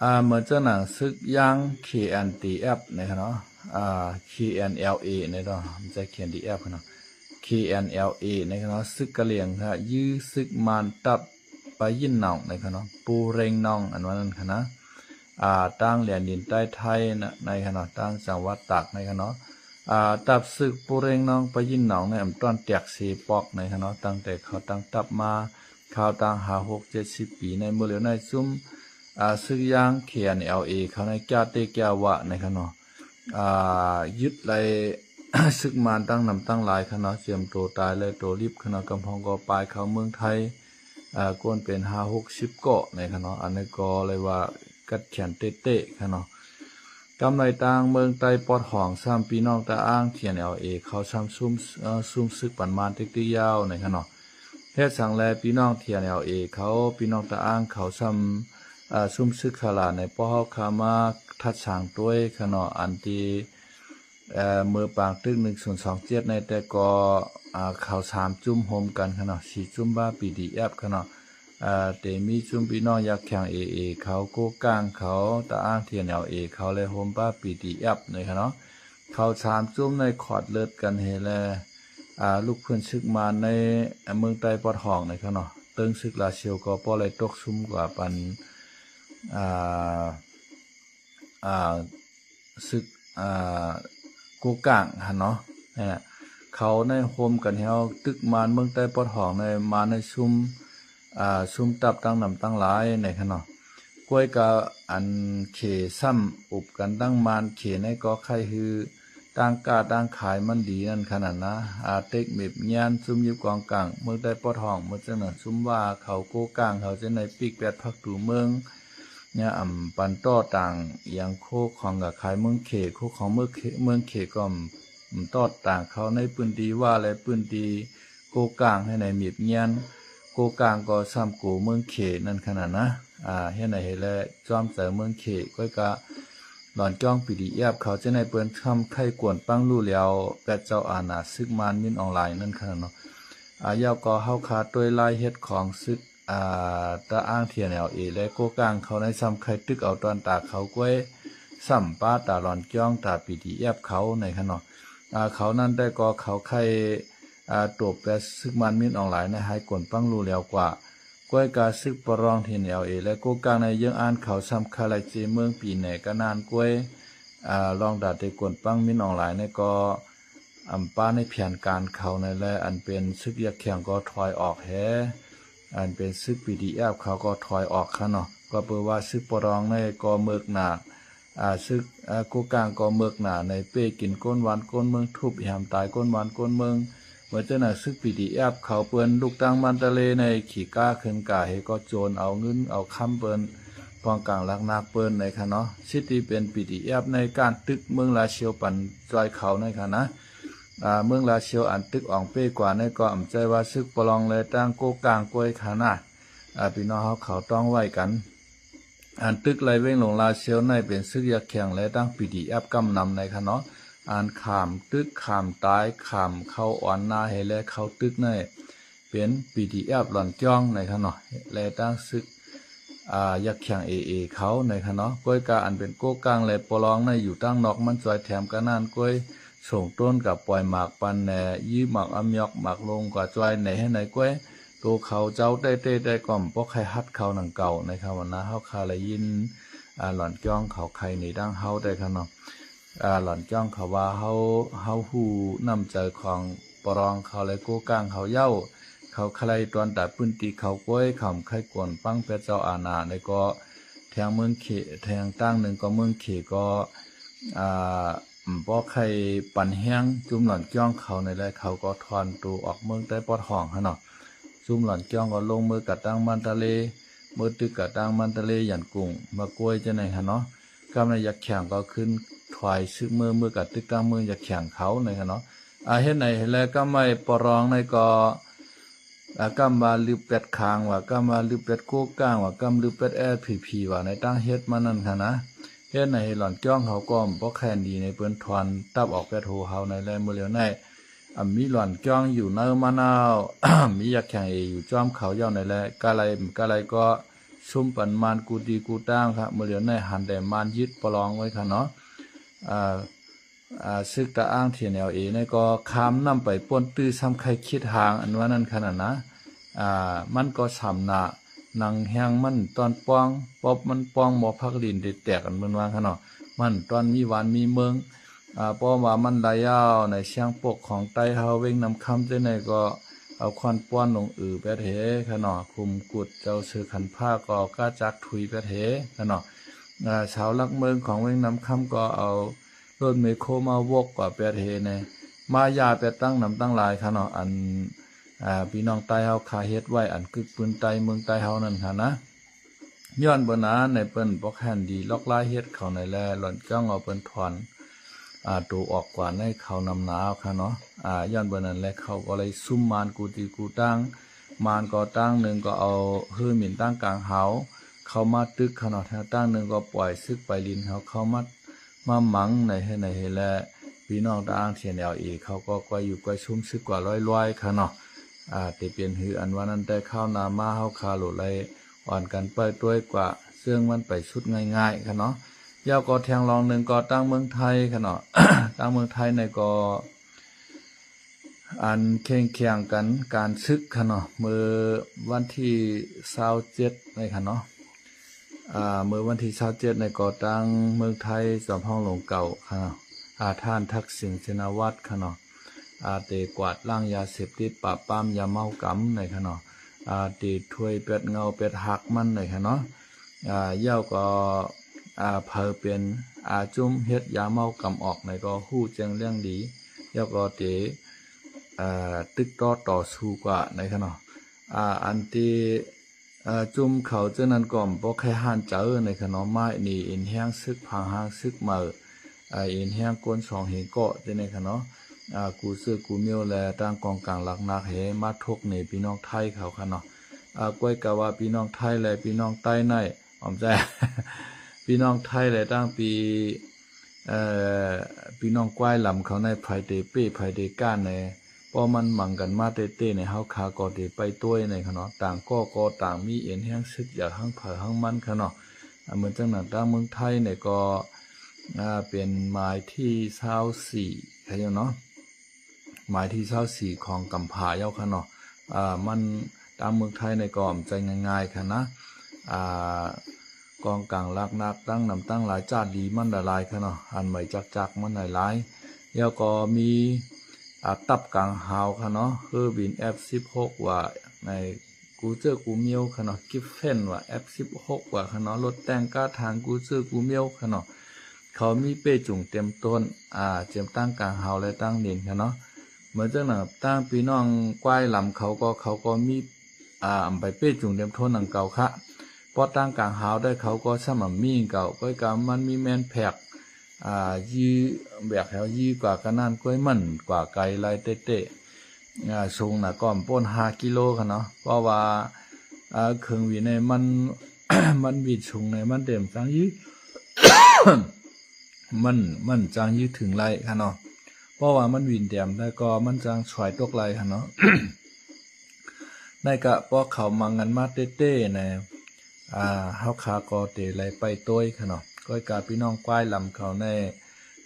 ອາ ເໝືອນຈັ່ງໜັງ ຊຶກຢ່າງ KNDF ນະຄະເນາະ ອາ KNLA ນະເນາະ ບໍ່ໃຊ່ KNDF ເນາະ KNLA ນະຄະເນາະ ຊຶກກະຫຼຽງ ຍື້ຊຶກມານ ຕັບປາຢິນໜອງ ນະຄະເນາະ ປູເຣງໜອງ ອັນວ່ານັ້ນຄະນະ ອາ ຕາງແດນດິນໃຕ້ໄທ ນະ ໃນຄະເນາະ ຕາງຈັງຫວັດຕາກ ໃນຄະເນາະ. ອາ ຕັບຊຶກປູເຣງໜອງ ປາຢິນໜອງ ໃນອຳຕ່ອນແຕກເສປອກ ໃນຄະເນາະ ຕັ້ງແຕ່ເຂົາຕັ້ງຕັບມາ ຄາວຕັ້ງຫ້າ ຫົກ ເຈັດສິບປີ ໃນເມື່ອຫຼຽວໃນ ຊຸມ ອາ ຊຶກຢ່າງ KNLA ເຂົາໃນກາເຕກາວະ ໃນຄະເນາະ ອາ ຍຶດໄລ່ ຊຶກມານຕັ້ງນຳຕັ້ງຫຼາຍຄະເນາະ ຈຽມໂຕຕາຍ ແລະ ໂຕລິບຄະເນາະ ກຳພອງກໍປາຍເຂົ້າເມືອງໄທ ອາ ກວນເປັນຫ້າ ຫົກສິບເກາະ ໃນຄະເນາະ. ອັນນີ້ກໍເລີຍວ່າກັດແຂນເຕະໆ ຄະເນາະ. ກຳໃນຕາງເມືອງໃຕ້ປອດຫ້ອງ ຊ້ຳພີ່ນ້ອງຕາອ້າງ TNLA ເຂົາຊ້ຳຊຸມ ເອີ ຊຸມຊຶກປັນມານຕິກຕິກຍາວ ໃນຄະເນາະ. ເຮັດສັງແລ ພີ່ນ້ອງ TNLA ເຂົາ ພີ່ນ້ອງຕາອ້າງເຂົາຊ້ຳ ອາ ຊຸມຊຶກຂະຫຼາໃນ ພວກເຮົາຂ້າມາທັດສາງໂຕຍຄະເນາະ ອັນທີ່ ເອີ ເມື່ອປາງຕຶກໜຶ່ງສູນສອງເຈັດໃນ ແຕ່ກໍ ອາ ເຂົາສາມຈຸ້ມໂຮມກັນຄະເນາະ ສີ່ຈຸ້ມບ້າ PDF ຄະເນາະ ອາ ເຕມີຈຸ້ມພີ່ນ້ອງຍັກແຂງ ເອເອ ເຂົາ ໂກກາງເຂົາ ຕາອ້າງ TNLA ເຂົາ ແລະ ໂຮມບ້າ PDF ໃນຄະເນາະ. ເຂົາສາມຈຸ້ມໃນຂອດເລີດກັນເຮແລ ອາ ລຸກພື້ນຊຶກມານໃນ ອາ ເມືອງໃຕ້ປອດຫ້ອງໃນຄະເນາະ ເຖິງຊຶກລາວຊຽວກໍບໍ່ໄດ້ຕົກຊຸມກວ່າປານ ອາ ອາ ຊຶກ ອາ ໂກກາງຫັ້ນເນາະ ເຂົາໃນໂຮມກັນແຮວຕຶກມານເມືອງໃຕ້ປອດຫ້ອງໃນ ມາໃນຊຸມ ອາ ຊຸມຕັບຕັ້ງນຳຕັ້ງຫຼາຍໃນຄະເນາະ. ກ້ວຍກະອັນເຂຊ້ຳອົບກັນຕັ້ງມານເຂໃນກໍໄຄຄື ຕ່າງກ້າຕ່າງຂາຍມັນດີນັ້ນຂະໜາດນະ ອາ ເຕັກເມັບຍານ ຊຸມຍິບກອງກາງ ເມືອງໃຕ້ປອດຫ້ອງ ເມືອງຈັ່ງນັ້ນ ຊຸມວ່າເຂົາໂກກາງເຂົາຈັ່ງໃດ ປີກແປດພັກຕູເມືອງ ຍາອຳປັນຕໍ່ຕ່າງ ອີ່ຫຍັງໂຄຂອງກະຂາຍເມືອງເຂ ໂຄຂອງເມືອງເຂ ເມືອງເຂກໍ ອຳຕໍ່ຕ່າງເຂົາໃນພື້ນທີ່ວ່າ ແລະ ພື້ນທີ່ໂກກາງໃຫ້ໃນມີບງຽນ ໂກກາງກໍຊ້ຳໂກເມືອງເຂນັ້ນຂະໜາດນະ ອາ ເຮັດໃຫ້ເຫັນແລະຈອມໃຈເມືອງເຂ ກ້ອຍກະຫຼອນຈ້ອງ PDF ເຂົາຈະໃຫ້ເພິ່ນທຳໄຄກວນປັງຮູ້ແລ້ວ ແປດເຈົ້າອານາຊຶກມານມິນອອງລາຍນັ້ນຂະໜາດເນາະ ອາ ແລ້ວກໍເຮົາຄາດດ້ວຍລາຍເຮັດຂອງຊຶກ ອາ ຕາອ້າງ TNLA ແລະ ໂກກາງເຂົາໃນຊ້ຳໄຄຕຶກເອົາຕອນຕາເຂົາກ້ວຍ ຊ້ຳປ້າຕາຫຼອນຈ້ອງຕາ PDF ເຂົາໃນຂະເນາະ ອາ ເຂົານັ້ນແຕ່ກໍເຂົາໄຄ ອາ ຕົບແປຊຶກມານມິນອອງລາຍໃນໃຫ້ກວນປັງຮູ້ແລ້ວກວ່າ ກ້ວຍກາຊຶກປະລອງ TNLA ແລະ ໂກກາງໃນເຢີ້ງອ່ານເຂົາຊ້ຳຄາໄລເຈເມືອງປີແໜກະນານກ້ວຍ ອາ ລອງດາເຕກວນປັງມິນອອງລາຍໃນກໍ ອຳປ້າໃນແຜນການເຂົາໃນແລະ ອັນເປັນຊຶກຢາກແຂງກໍຖອຍອອກແຮ ອັນເປັນຊຶກ PDF ເຂົາກໍຖອຍອອກຂະເນາະ ກໍເປີວ່າຊຶກປະລອງໃນກໍເມີກໜ້າ ອາ ຊຶກ ອາ ໂກກາງກໍເມີກໜ້າໃນເປ້ກິນກົ້ນບ້ານກົ້ນເມືອງ ທຸບແຮມຕາຍກົ້ນບ້ານກົ້ນເມືອງ ເມື່ອຈັ່ງນັ້ນຊຶກ PDF ເຂົາເພິ່ນລຸກຕັ້ງມັນຕະເລໃນຂີ້ກ້າຂຶ້ນກາເຮກໍໂຈນເອົາເງິນເອົາຄຳເພິ່ນ ປ້ອງກັນຫຼັກໜັກເພິ່ນໃນຂະເນາະ ຊິຕິເປັນ PDF ໃນການຕຶກເມືອງລາຊຽວປັນຊ່ອຍເຂົາໃນຂະນະ ອາ ເມືອງລາຊຽວອັນຕຶກອອງເປ້ກວ່າໃນກໍອຳໃຈວ່າຊຶກປະລອງ ແລະ ຕັ້ງໂກກາງກ້ວຍຂະນະ ອາ ພີ່ນ້ອງເຮົາເຂົາຕ້ອງໄວ້ກັນ ອັນຕຶກໄລ່ເວງຫຼວງລາຊຽວໃນເປັນຊຶກຢາກແຂງ ແລະ ຕັ້ງ PDF ກຳນຳໃນຂະເນາະ ອັນຂາມຕຶກ ຂາມຕາຍ ຂາມເຂົ້າອ່ອນໜ້າເຮ ແລະ ເຂົ້າຕຶກໃນ ເປັນ PDF ຫຼອນຈ້ອງໃນຂະເນາະ ແລະ ຕັ້ງຊຶກ ອາ ຢາກແຂງ ເອເອ ເຂົາໃນຂະເນາະ ກ້ວຍກາອັນເປັນໂກກາງ ແລະ ປະລອງໃນຢູ່ຕັ້ງນອກມັນຈອຍແຖມກະນານກ້ວຍ ສົ່ງຕົ້ນກະປ່ອຍໝາກປັນແໜ ຍືມໝາກອຳຍອກໝາກລົງກວ່າຈອຍແໜໃຫ້ໃນກ້ວຍ ໂຕເຂົາເຈົ້າໄດ້ເຕະໄດ້ກໍບໍ່ໃຄ່ຮັດເຂົາໜັງເກົ່າໃນຄະນະ ເຮົາຄາໄດ້ຍິນ ອາ ຫຼອນຈ້ອງເຂົາໄຄໃນດັ່ງເຮົາໄດ້ຂະເນາະ ອາ ຫຼອນຈ້ອງເຂົາວ່າເຮົາ ເຮົາຮູ້ນ້ຳໃຈຂອງ ປະລອງເຂົາ ແລະ ໂກກາງເຂົາເຍົາ ເຂົາໃຄ່ຕວນຕາພື້ນທີ່ເຂົາກວຍ ເຂົາໃຄ່ກວນຟັງແປດເຈົ້າອານາ ແລ້ວກໍແທງເມືອງເຂ ແທງຕ່າງໜຶ່ງກໍເມືອງເຂກໍ ອ່າ ບໍ່ໃຄ່ປັນແຮງຈຸມຫຼອນກ້ຽງເຂົານີ້ແຫຼະ ເຂົາກໍຖອນໂຕອອກເມືອງໃຕ້ປອດຫ້ອງຫັ້ນເນາະ. ຈຸມຫຼອນກ້ຽງກໍລົງມືກັບທາງມັນຕະເລ ມືຕຶກກັບທາງມັນຕະເລ ຢານກຸງ ມາກວຍຈັ່ງໃດຫັ້ນເນາະ. ກຳນາຍັກແຂງກໍຂຶ້ນຖອຍຊຶກມື ມືກັບຕຶກທາງເມືອງຍັກແຂງເຂົານີ້ຫັ້ນເນາະ. ອາ ເຮັດໃດແລະ ກຳໄວ້ປະລອງໃນກໍ ອາ ກຳວ່າລືບແປດຄາງວ່າ ກຳວ່າລືບແປດໂກກາງວ່າ ກຳລືບແປດແອສພີພີວ່າ ໃນຕ່າງເຮັດມານັ້ນຫັ້ນນະ ເຮັດໃຫ້ຫຼອນກ້ຽງເຮົາກໍບໍ່ແຄ່ນດີໃນເພິ່ນຖອນຕັບອອກແປດໂຫເຮົາໃນແລະມື້ລຽວໃນ ອາ ມີຫຼອນກ້ຽງຢູ່ໃນມານາວ ມີຍັກແຂງເອຢູ່ຈ້ອມເຂົາເຈົ້າໃນແລະ ກະໄລ ກະໄລກໍຊຸມປັນມານກູຕີກູຕາງຄະ ມື້ລຽວໃນຫັນແຕ່ມານຍຶດປະລອງໄວ້ຄະເນາະ. ອາ ອາ ຊຶກຕາອ່າງ ທີເອັນແອລເອ ໃນກໍຂ້າມນ້ຳໄປປ້ນຕື້ຊ້ຳໄຄຄິດຫາງ ອັນວ່ານັ້ນຂະນະນະ ອາ ມັນກໍສຳນະ ໜັງແຮງມັນຕ້ອນປ່ອງ ປອບມັນປ່ອງ ໝໍພັກລິນໄດ້ແຕກ ອັນເພິ່ນວ່າຂະເນາະ ມັນຕ້ອນມີຫວານມີເມືອງ ອາ ເພາະວ່າມັນໄດ້ຍາວໃນຊຽງປົກຂອງໄຕ້ເຮົາ ເວັງນ້ຳຄຳຈັ່ງໃດກໍເອົາຄ້ອນປ້ອນລົງອືແປດເຮຂະເນາະ ຄຸມກຸດເຈົ້າເສືອຂັນພາກໍເອົາກ້າຈັກທຸຍແປດເຮຂະເນາະ ອາ ຊາວຫຼັກເມືອງຂອງເວັງນ້ຳຄຳກໍເອົາ ລົດແມກໂຄມາວົກກວ່າແປດເຮແນ່ ມາຢາແປດຕັ້ງນຳຕັ້ງຫຼາຍຄະເນາະ ອັນ ອາ ພີ່ນ້ອງໃຕ້ເຮົາຄາເຮັດໄວ້ ອັນກຶກປືນໃຕ້ເມືອງໃຕ້ເຮົານັ້ນຄະນະ ຍ້ອນເບິ່ນນາໃນເພິ່ນບໍ່ແຄ່ນດີ ລອກລາຍເຮັດເຂົາໃນແລະ ຫຼອນຈ້ອງເອົາເພິ່ນຖອນ ອາ ໂຕອອກກວ່າໃນເຂົານຳໜາວຄະເນາະ ອາ ຍ້ອນເບິ່ນນັ້ນແລະ ເຂົາກໍເລີຍຊຸມມານກູຕີກູຕາງ ມານກໍຕ່າງໜຶ່ງກໍເອົາຮືມິນຕາງກາງຫາວເຂົ້າມາຕຶກຄະເນາະ ແຖວຕ່າງໜຶ່ງກໍປ່ອຍຊຶກໄປລິນເຮົາເຂົ້າມາ ມາໝັງໃນເຮັດໃນເຮັດແລະ ພີ່ນ້ອງຕາອ່າງ ທີເອັນແອລເອ ເຂົາກໍກວຍຢູ່ກວຍຊຸມຊຶກກວ່າລອຍໆຄະເນາະ ອາ ແຕ່ເປັນຫືອອັນວ່ານັ້ນ ແຕ່ຄາວໜ້າມາເຮົາຄາໂຫຼດໄລອ່ອນກັນເປີດຕົວກວ່າ ເຊິ່ງມັນໄປສຸດງ່າຍໆຄະເນາະ. ແລ້ວກໍແທງລອງໜຶ່ງກໍຕາງເມືອງໄທຄະເນາະ ຕາງເມືອງໄທໃນກໍ ອັນແຂ່ງແຂ່ງກັນການຊຶກຄະເນາະ ເມື່ອວັນທີຊາວເຈັດນີ້ຄະເນາະ ອາ ເມື່ອວັນທີຊາວເຈັດນີ້ກໍທາງເມືອງໄທ ຈອມພອງຫຼວງເກົ່າຄະເນາະ ອາ ທ່ານທັກສິນ ຊິນນະວັດຄະເນາະ ອາ ໄດ້ກວາດລ້າງຢາເສບຕິດ ປາບປາມຢາເມົາກຳນີ້ຄະເນາະ ອາ ໄດ້ຖ້ວຍແປດເຫງົາແປດຫັກມັນນີ້ຄະເນາະ ອາ ແລ້ວກໍ ອາ ໃຜເປັນ ອາ ຈຸ້ມເຮັດຢາເມົາກຳອອກໃນກໍຮູ້ແຈ້ງແຈ້ງດີ ແລ້ວກໍເຕ ອາ ຕຶກຕໍ່ຕໍ່ສູ້ກວ່າໃນຄະເນາະ ອາ ອັນທີ່ ອາ ຈຸ້ມເຂົາເຈົ້ານັ້ນກໍບໍ່ໃຄ່ຫ້ານໃຈໃນຄະເນາະ ມາໜີເອັນແຮງຊຶກ ຜັງຫາງຊຶກໃໝ່ ອາ ເອັນແຮງກົນສອງເຮງເກາະຈັ່ງໃດຄະເນາະ ອາ ກູເຊື່ອກູມ້ຽວ ແລະ ທາງກອງກາງຫຼັກໜັກເຮມາທົກເໜີພີ່ນ້ອງໄທເຂົາຄະເນາະ ອາ ກວຍກະວ່າພີ່ນ້ອງໄທ ແລະ ພີ່ນ້ອງໃຕ້ໃນ ອອມໃຈ ພີ່ນ້ອງໄທ ແລະ ທາງ ເອີ ພີ່ນ້ອງກວາຍລຳເຂົາໃນ ໃຜເຕເປ້ ໃຜເຕກ້ານໃນ ເພາະມັນໝັງກັນມາເຕໆໃນ ເຮົາຄາກໍເຕໄປຕົວໃນຄະເນາະ ຕ່າງກໍກໍຕ່າງມີເອັນແຮງຊຶກ ຢາກຫາງໃຜຫາງມັນຄະເນາະ ອາ ເໝືອນຈັ່ງນັ້ນ ທາງເມືອງໄທໃນກໍ ອາ ເປັນໝາຍທີຊາວສີ່ຄະເນາະ ໝາຍທີຊາວສີ່ຂອງກຳພາເຈົ້າຄະເນາະ ອາ ມັນ ຕາມເມືອງໄທໃນກໍອອມໃຈງ່າຍໆຄະນະ ອາ ກອງກາງຫຼັກໜັກຕັ້ງນຳຕັ້ງຫຼາຍ ຈາດດີມັນຫຼາຍໆຄະເນາະ ອັນໄໝຈັກໆມັນຫຼາຍໆ ແລ້ວກໍມີ ອາ ຕັບກາງຫາວຄະເນາະ ເຮີບິນ ເອັຟສິບຫົກ ວ່າ ໃນ ກູເຈີກູມ້ຽວຄະເນາະ ກິບເຟນ ວ່າ ເອັຟສິບຫົກ ວ່າຄະເນາະ ລົດແຕ່ງກາທາງ ກູເຈີກູມ້ຽວຄະເນາະ ເຂົາມີເປ້ຈູງເຕັມຕົ້ນ ອາ ເຕັມຕັ້ງກາງຫາວ ແລະ ຕັ້ງເໜັນຄະເນາະ ເໝືອນຈັ່ງນັ້ນ ທາງພີ່ນ້ອງກວາຍລຳເຂົາກໍ ເຂົາກໍມີ ອາ ອຳໄປເປ້ຈູງເຕັມໂທນດັ່ງເກົ່າຄະ ເພາະຕັ້ງກາງຫາວໄດ້ ເຂົາກໍສາມາດມີເກົ່າ ກໍກະມັນມີແມ່ນແພກ ອາ ຍື້ແບກແຖວຍື້ກວ່າກະນັ້ນ ກ້ວຍມັນກວ່າໄກຫຼາຍເຕະໆ ອາ ສູງນະກໍບໍ່ພົ້ນຫ້າກິໂລຄະເນາະ ເພາະວ່າ ອາ ເຄື່ອງບິນໃນມັນ ມັນບິນສູງໃນມັນເຕັມຈັ່ງຍື້ ມັນ ມັນຈັ່ງຍື້ເຖິງໄດ້ຄະເນາະ ເພາະວ່າມັນບິນແຕມແລ້ວກໍມັນຈັ່ງສວາຍຕົກໄດ້ຄະເນາະ ໃນກະພວກເຂົາມາງັນມາເຕະໆໃນ ອາ ເຮົາຄາກໍເຕໄລໄປໂຕຍຄະເນາະ ກ້ອຍກາພີ່ນ້ອງກວາຍລຳເຂົາໃນ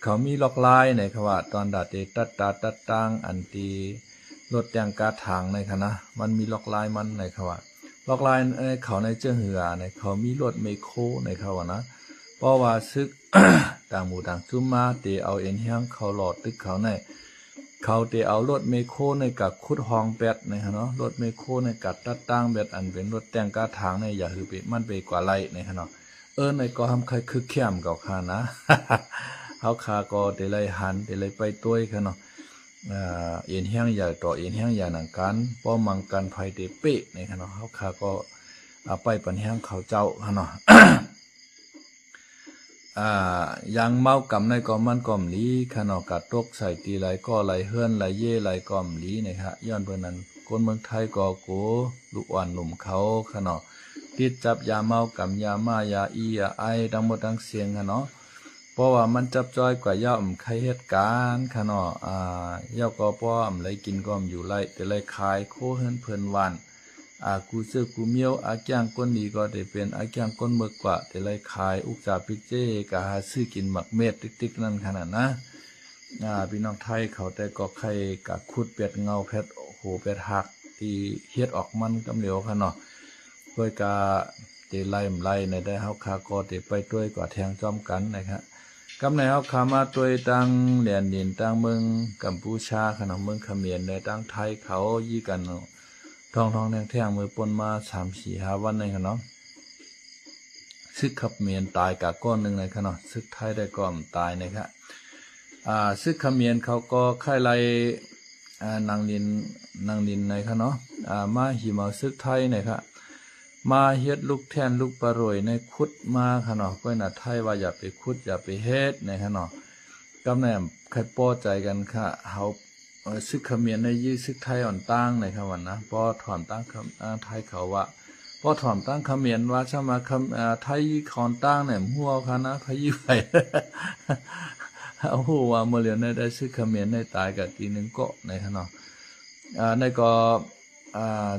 ເຂົາມີລອກລາຍໃນຄະວ່າ ຕອນດາເຕຕັດຕາຕັດຕາງ ອັນຕີລົດແຕ່ງກາຖາງໃນຄະນະ ມັນມີລອກລາຍມັນໃນຄະວ່າ ລອກລາຍໃນເຂົາໃນເຈີເຮືອໃນ ເຂົາມີລົດແມກໂຄໃນຄະວ່ານະ ເພາະວ່າຊຶກຕ່າງໝູ່ຕ່າງຈຸ້ມມາ ເຕເອົາເອັນແຮງເຂົາຫຼໍ່ຕຶກເຂົາໃນ ເຂົາເຕເອົາລົດແມກໂຄນີ້ກະຂຸດຮ່ອງແປດນະຄະເນາະ, ລົດແມກໂຄນີ້ກະຕັດຕ່າງແບບອັນເປັນລົດແຕ່ງກະຖາງນີ້ ຢ່າໃຫ້ເປັນ ມັນໄປກວ່າໄລ່ນະຄະເນາະ. ເອີ ໃນກໍຫຳໄຄຄຶກແຄມເຂົາຄະນະ ເຮົາຄາກໍເຕໄລ່ຫັນ ເຕໄລ່ໄປຕົວຄະເນາະ. ອ່າ ເອັນແຮງໃຫຍ່ຕໍ່ເອັນແຮງໃຫຍ່ນຳກັນ ພໍມັງກັນໄພເຕເປະນະຄະເນາະ. ເຮົາຄາກໍ ອ່າ ໄປປັນແຮງເຂົາເຈົ້າຄະເນາະ. ອ່າ ຢ່າງເມົາກຳໃນກໍມັນກໍບໍ່ດີຄະເນາະ, ກະຕົກໃສ່ຕີໃດກໍໄຫຼເຮືອນໄຫຼເຢໄຫຼກໍບໍ່ດີນະຄະ. ຍ້ອນເພາະນັ້ນຄົນເມືອງໄທກໍໂກ ລູກອ່ອນໜຸ່ມເຂົາຄະເນາະ ຕິດຈັບຢາເມົາກຳ ຢາມ້າ ຢາອີ່ ຢາໄອ ທັງໝົດທັງຊຽງຄະເນາະ. ເພາະວ່າມັນຈັບຈ່ອຍກວ່າ ຢ່າມໃຄເຮັດການຄະເນາະ. ອ່າ ແລ້ວກໍເພາະວ່າໄລກິນກໍຢູ່ໄລ ແຕ່ໄລຂາຍໂຄເຮືອນເພື່ອນບ້ານ ອ່າ ກູເຈື່ອກູມ້ຽວ ອາແກ້ງກົ້ນດີກໍໄດ້ເປັນ ອາແກ້ງກົ້ນເມີກກວ່າ ແຕ່ໄລຂາຍອຸກຈາປິກເຈ້ ກະຫາຊື້ກິນໝາກເມັດຕິກໆນັ້ນຂະໜາດນະ. ອ່າ ພີ່ນ້ອງໄທເຂົາແຕ່ກໍໃຄກະຂຸດແປດເຫງົາແປດໂຫແປດຮັກ ທີ່ເຮັດອອກມັນກຳຫຼຽວຄະເນາະ. ເພິ່ນກະເຕໄລ່ມາໄລ່ໃນໄດ້ ເຮົາຄາກໍເຕໄປຕົວກວ່າແທງຈ້ອມກັນນະຄະ. ກຳໃນເຮົາຄາມາຕົວທາງແດນດິນ ທາງເມືອງກຳປູຊາຄະເນາະ ເມືອງຂະເໝນ ແລະ ທາງໄທເຂົາຢີ້ກັນ ທ້ອງໆແທ່ງໆ ເມື່ອປົນມາສາມສີ່ຫ້າວັນນີ້ຄະເນາະ. ຊຶກຂະເໝນຕາຍກະກ້ອນໜຶ່ງນະຄະເນາະ, ຊຶກໄທໄດ້ກໍຕາຍນະຄະ. ອ່າ ຊຶກຂະເໝນເຂົາກໍໄຂ້ໄລ່ ອ່າ ນາງລິນ ນາງລິນນະຄະເນາະ ອ່າ ມາຫິມເອົາຊຶກໄທນະຄະ ມາເຮັດລູກແທ່ນລູກປະໂຣຍໃນຂຸດມາຄະເນາະ. ເພາະນະໄທວ່າຢ່າໄປຂຸດ ຢ່າໄປເຮັດນະຄະເນາະ. ກຳແໜ່ງໃຄພໍໃຈກັນຄະ ເຮົາ ເອີ ຊຶກຂະເໝນໄດ້ຢື້ຊຶກໄທອ່ອນຕ່າງໃນຄະວ່ານະ ພໍຖອນຕ່າງຄຳ ອາ ໄທເຂົາວ່າ ພໍຖອນຕ່າງຂະເໝນວ່າ ຊຳວ່າຄຳ ອາ ໄທຢື້ຄອນຕ່າງແໜ່ມຫົວຄະນະ ໃຜຢື້ໃຜ ເຮົາຮູ້ວ່າມື້ລຽວໃນໄດ້ຊຶກຂະເໝນໃນຕາຍກະຕີໜຶ່ງເກາະໃນຄະເນາະ. ອາ ໃນກໍ ອາ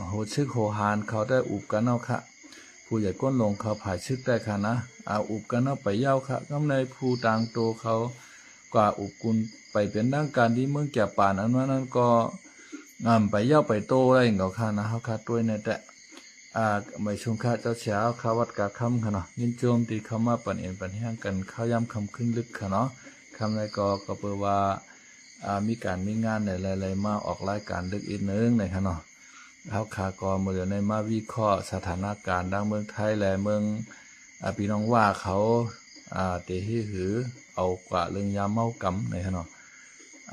ໂຫ ຊຶກໂຫຫານເຂົາໄດ້ອຸບກັນເອົາຄະ ຜູ້ໃຫຍ່ກົ້ນລົງເຂົາຜາຍຊຶກໄດ້ຄະນະ ອາ ອຸບກັນເອົາໄປເຍົາຄະ. ກຳໃນຜູ້ຕ່າງໂຕເຂົາ ກວ່າອົບອຸ່ນໄປເປັນທາງການທີ່ເມືອງຈາປານ ອັນວ່ານັ້ນກໍ ອາ ໄປເຍົາໄປໂຕໄດ້ເຂົາຄະນະ ເຮົາຄາຕົວໃນແຕະ ອາ ໄໝຊຸງຄະເຈົ້າເສຍ ເຮົາຄາວັດກາຄຳຄະເນາະ. ຍິນຊົມທີ່ເຂົ້າມາປັນເອນປັນແຮງກັນ ຄາວຍາມຄ່ຳຄືນລຶກຄະເນາະ. ຄ່ຳໃດກໍ ກໍເປີວ່າ ອາ ມີການມີງານໃດ ໄລ ໄລມາອອກລາຍການດຶກອີກໜຶ່ງນະຄະເນາະ. ເຮົາຄາກໍມື້ດຽວໃນມາວິເຄາະສະຖານະການທາງເມືອງໄທ ແລະ ເມືອງ ອາ ພີ່ນ້ອງວ່າເຂົາ ອາ ເຕຮີ ເອົາກວ່າເລື່ອງຢາເມົາກຳນະຄະເນາະ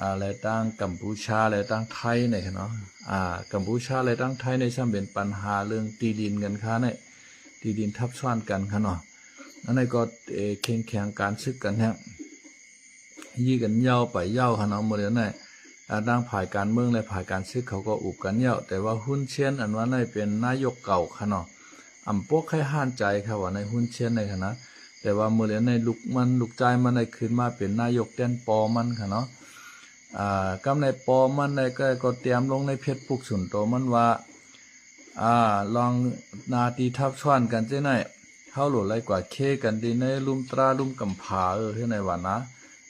ອາ ແລະ ທາງກຳປູຊາ ແລະ ທາງໄທນະຄະເນາະ. ອາ ກຳປູຊາ ແລະ ທາງໄທນີ້ຊ່ຳເປັນປັນຫາເລື່ອງທີ່ດິນກັນຄະນີ້ ທີ່ດິນທັບຊ້ອນກັນຄະເນາະ. ອັນນີ້ກໍ ເອີ ເຄັ່ງແຂງການຊຶກກັນແຮງ ຢື້ກັນເຍົາໄປເຍົາຄະເນາະ. ມື້ດຽວໃນ ອາ ທາງຝ່າຍການເມືອງ ແລະ ຝ່າຍການຊຶກເຂົາກໍອຸບກັນເຍົາ ແຕ່ວ່າຮຸນເຊນ ອັນວ່າໃນເປັນນາຍົກເກົ່າຄະເນາະ ອຳບໍ່ໃຄ່ຫ້ານໃຈຄະວ່າໃນຮຸນເຊນໃນຄະນະ. ແຕ່ວ່າມື້ດຽວໃນລູກມັນ ລູກຊາຍມັນໄດ້ຂຶ້ນມາເປັນນາຍົກແທນພໍ່ມັນຄະເນາະ. ອາ ກຳໃນພໍ່ມັນໄດ້ກໍ ກໍຕຽມລົງໃນເຟສບຸກສ່ວນໂຕມັນວ່າ ອາ ລອງໜ້າທີ່ທັບຊ້ອນກັນຈັ່ງໃດ ເຮົາໂຫຼດໄຫຼກວ່າເຄກັນທີ່ໃນລຸ່ມຕາລຸ່ມກຳຜາ ເອີ ເຮັດໃດວ່ານະ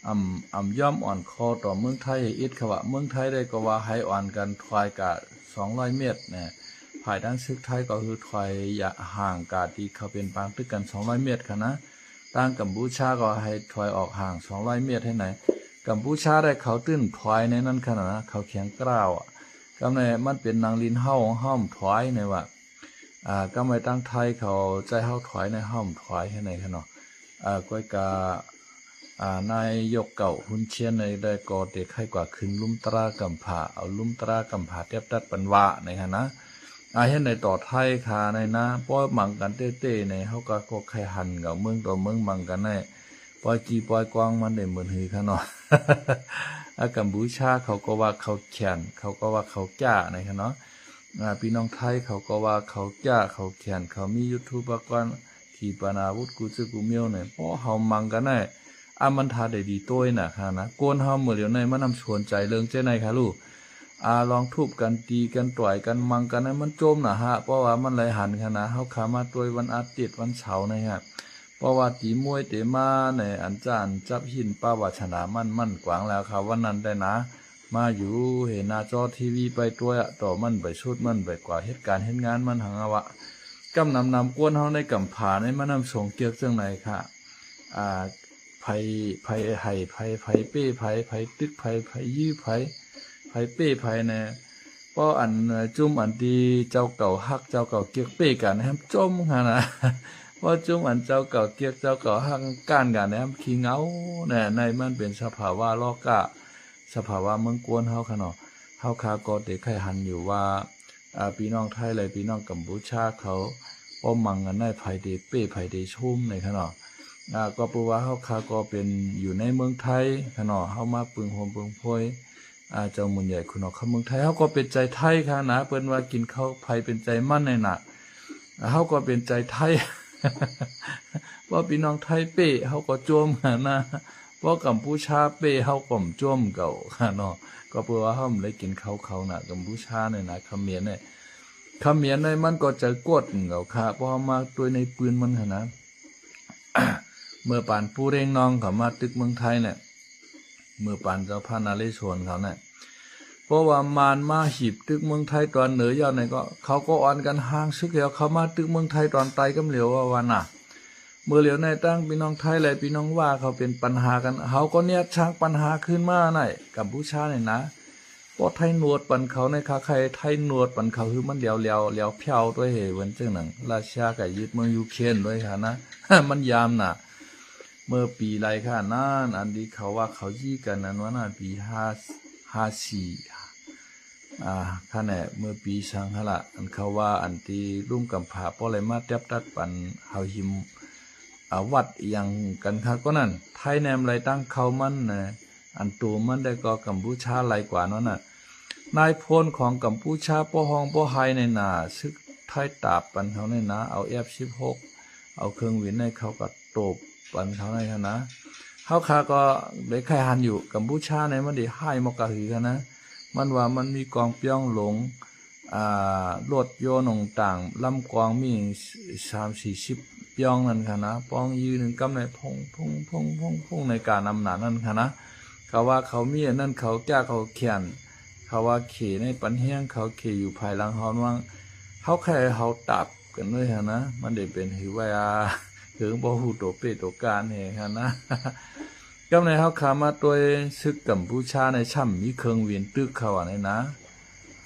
ອຳ ອຳຍອມອ່ອນຄໍຕໍ່ເມືອງໄທໃຫ້ອິດຄະວ່າ ເມືອງໄທໄດ້ກໍວ່າໃຫ້ອ່ອນກັນຖອຍກະສອງຮ້ອຍເມັດນະ ຝ່າຍທາງຊຶກໄທກໍຄືຖອຍຢະຫ່າງກະທີ່ເຂົາເປັນປາງຕຶກກັນສອງຮ້ອຍເມັດຄະນະ. ທາງກຳປູຊາກໍໃຫ້ຖອຍອອກຫ່າງສອງຮ້ອຍເມັດໃຫ້ໃນ ກຳປູຊາໄດ້ເຂົາຕື່ນຖອຍໃນນັ້ນຂະໜາດນະ ເຂົາແຂງກ້າວ ກຳໃນມັນເປັນນາງລິນເຮົາ ເຮົາຖອຍໃນວ່າ ອາ ກຳໃນທາງໄທເຂົາໃຈເຮົາຖອຍໃນ ເຮົາຖອຍໃຫ້ໃນຂະເນາະ. ອາ ກ້ອຍກະ ອາ ນາຍົກເກົ່າຮຸນເຊນໃນໄດ້ກໍເຕໄຄກວ່າຂຶ້ນລຸ່ມຕາກຳຜາ ເອົາລຸ່ມຕາກຳຜາແຕບຕັດປັນວ່າໃນຫັ້ນນະ. ອາ ເຮັດໃດຕໍ່ໄທຄາໃນນະ ພໍມັງກັນເຕ້ໆໃນ ເຮົາກະກໍໄຄຫັນກັບເມືອງຕໍ່ເມືອງມັງກັນໃນ ປ່ອຍກີ່ປ່ອຍກວາງມັນໄດ້ໝື່ນຫືຄະເນາະ. ອາ ກຳປູຊາເຂົາກໍວ່າເຂົາແຂນ ເຂົາກໍວ່າເຂົາຈ້ານະຄະເນາະ. ອາ ພີ່ນ້ອງໄທເຂົາກໍວ່າເຂົາຈ້າ ເຂົາແຂນ ເຂົາມີຍຸດທູປະກອນ ຂີປະນາວຸດກູເຈື່ອກູມ້ຽວນີ້ ພໍເຮົາມັງກັນໄດ້ ອາ ມັນຖ້າໄດ້ດີໂຕຍນະຄະນະ. ຄົນເຮົາມື້ດຽວໃນມັນນຳສົນໃຈເລື່ອງຈັ່ງໃດຄະລູກ ອາ ລອງທຸບກັນ ຕີກັນ ຕ່ອຍກັນ ມັງກັນໃຫ້ມັນຈົມນະຮະ ເພາະວ່າມັນໄຫຼຫັນຄະນະ. ເຮົາຄາມາໂຕຍວັນອາທິດ ວັນເສົາໃນຮະ ເພາະວ່າຕີມວຍເຕມາໃນອັນຈານຈັບຫີນປາວາສະໜາມັນ ມັນກວາງແລ້ວຄະ ວັນນັ້ນໄດ້ນະ ມາຢູ່ເຫັນໜ້າຈໍທີວີໄປຕົວຕໍ່ມັນໄປຊຸດມັນໄປກວ່າເຮັດການເຮັດງານມັນຫັ້ນນະວະ. ກຳນຳນຳກວນເຮົາໃນກຳຜາໃນມານຳສົງເກີກຈັ່ງໃດຄະ ອາ ໃຜ ໃຜໃຫ້ໃຜ ໃຜເປ້ໃຜ ໃຜຕຶກໃຜ ໃຜຢື້ໃຜ ໃຜເປ້ໃຜແດ່. ເພາະອັນ ຈຸ້ມອັນທີ່ເຈົ້າເກົ່າຮັກ ເຈົ້າເກົ່າກຽກເປ້ກັນແຮມຈົ່ມຫັ້ນນະ. ເພາະຈຸ້ມອັນເຈົ້າເກົ່າກຽກ ເຈົ້າເກົ່າຮັກກ້ານກັນແຮມຂີ້ເຫງົາແດ່. ໃນມັນເປັນສະພາວະໂລກະ ສະພາວະເມືອງກວນເຮົາຄະເນາະ. ເຮົາຄະກໍໄດ້ໄຄຫັນຢູ່ວ່າ ອາ ພີ່ນ້ອງໄທ ແລະ ພີ່ນ້ອງກຳປູຊາເຂົາ ພໍມັງກັນໄດ້ ໃຜເດເປ້ ໃຜເດຊຸມນີ້ຄະເນາະ. ອາ ກໍເພາະວ່າເຮົາຄະກໍເປັນຢູ່ໃນເມືອງໄທຄະເນາະ ເຮົາມາປຶງໂຮມປຶງໂພຍ ອາ ເຈົ້າມູນໃຫຍ່ຄຸນອອກຄຳເມືອງໄທ ເຮົາກໍເປັນໃຈໄທຄະນະ. ເພິ່ນວ່າກິນເຂົ້າໃຜເປັນໃຈມັນນີ້ນະ ເຮົາກໍເປັນໃຈໄທ. ເພາະພີ່ນ້ອງໄທເປ້ ເຮົາກໍຈົ່ມຫັ້ນນະ ເພາະກຳປູຊາເປ້ ເຮົາກໍຈົ່ມເຂົາຫັ້ນເນາະ. ກໍເພາະວ່າເຮົາບໍ່ໄດ້ກິນເຂົ້າເຂົານະ ກຳປູຊານີ້ນະ ຂະເໝນນີ້ ຂະເໝນນີ້ມັນກໍໃຈກວດເຂົາຄະ ເພາະເຮົາມາດ້ວຍໃນປືນມັນຫັ້ນນະ. ເມື່ອປານປູ່ເຣງນອງເຂົາມາຕຶກເມືອງໄທແຫຼະ ເມື່ອປານເຈົ້າພະນະເຣສວນເຂົານະ ເພາະວ່າມານມາຫີບຕຶກເມືອງໄທຕອນເໜືອຍອດນີ້ ກໍເຂົາກໍອ່ອນກັນຮ່າງຊຶກແລ້ວ ເຂົາມາຕຶກເມືອງໄທຕອນໃຕ້ກຳຫຼຽວວ່າ ວ່ານະ. ເມື່ອຫຼຽວໃນຕັ້ງພີ່ນ້ອງໄທ ແລະ ພີ່ນ້ອງວ່າເຂົາເປັນປັນຫາກັນ ເຮົາກໍເນຍສ້າງປັນຫາຂຶ້ນມາໃນກຳປູຊານີ້ນະ. ບໍ່ໄທນວດປັນເຂົາໃນຄາໄຄ ໄທນວດປັນເຂົາ ຄືມັນແຫຼວໆ ແຫຼວພຽວດ້ວຍເຫ ເປັນຈັ່ງນັ້ນ. ຣັດເຊຍກໍຍຶດເມືອງຢູເຄຣນດ້ວຍຫັ້ນນະ ມັນຍາມນະ. ເມື່ອປີໃດຄະນັ້ນ ອັນທີ່ເຂົາວ່າເຂົາຢີ້ກັນນັ້ນ ວ່ານັ້ນ ປີຫ້າ ຫ້າສີ່ ອາ ຄະແນ ເມື່ອປີສັງຫັ້ນລະ ອັນເຂົາວ່າອັນທີ່ລຸ່ມກຳຜາບໍ່ໄດ້ມາແຕັບຕັດປັນເຮົາຫິມ ອາ ວັດອີ່ຫຍັງກັນຄັກກວ່ານັ້ນ ໄທແນມໄລ່ຕັ້ງເຂົ້າມັນນະ ອັນໂຕມັນໄດ້ກໍກຳປູຊາໄລ່ກວ່ານັ້ນນະ. ນາຍພົນຂອງກຳປູຊາບໍ່ຮ້ອງບໍ່ໄຫ້ໃນໜ້າ ຊຶກໄທຕາບປັນເຂົາໃນໜ້າ ເອົາເອັບສິບຫົກ ເອົາເຄື່ອງບິນໃຫ້ເຂົາກໍໂຕບ ປັນເຂົາໃນຫັ້ນນະ. ເຮົາຄະກໍໄດ້ໄຄຫັນຢູ່ ກຳປູຊາໃນມັນໄດ້ຮ້າຍມາກກະຫືຫັ້ນນະ. ມັນວ່າມັນມີກອງປຽວຫຼົງ ອາ ລົດຍົນຕ່າງໆ ລຳກອງມີສາມສີ່ສິບປຽວນັ້ນຫັ້ນນະ ປອງຢືນໜຶ່ງກຳໃນ ພົງໆໆໆ ໃນການອຳນາດນັ້ນຫັ້ນນະ. ເຂົາວ່າເຂົາມີອັນນັ້ນ ເຂົາແກ້ເຂົາແຄ້ນ ເຂົາວ່າເຂໃນປັນແຮງ ເຂົາເຂຢູ່ພາຍຫຼັງເຮົານວງ ເຮົາໃຄເຮົາຕາບ ກັນເລີຍຫັ້ນນະ. ມັນໄດ້ເປັນຫືວ່າ ເຖິງບໍ່ຮູ້ໂຕເປ້ໂຕການແຮງຫັ້ນນະ. ກຳໃນເຮົາຄາມາໂຕຍຊຶກກຳປູຊາໃນ ຊ່ຳມີເຄື່ອງບິນຕຶກເຂົາອັນນີ້ນະ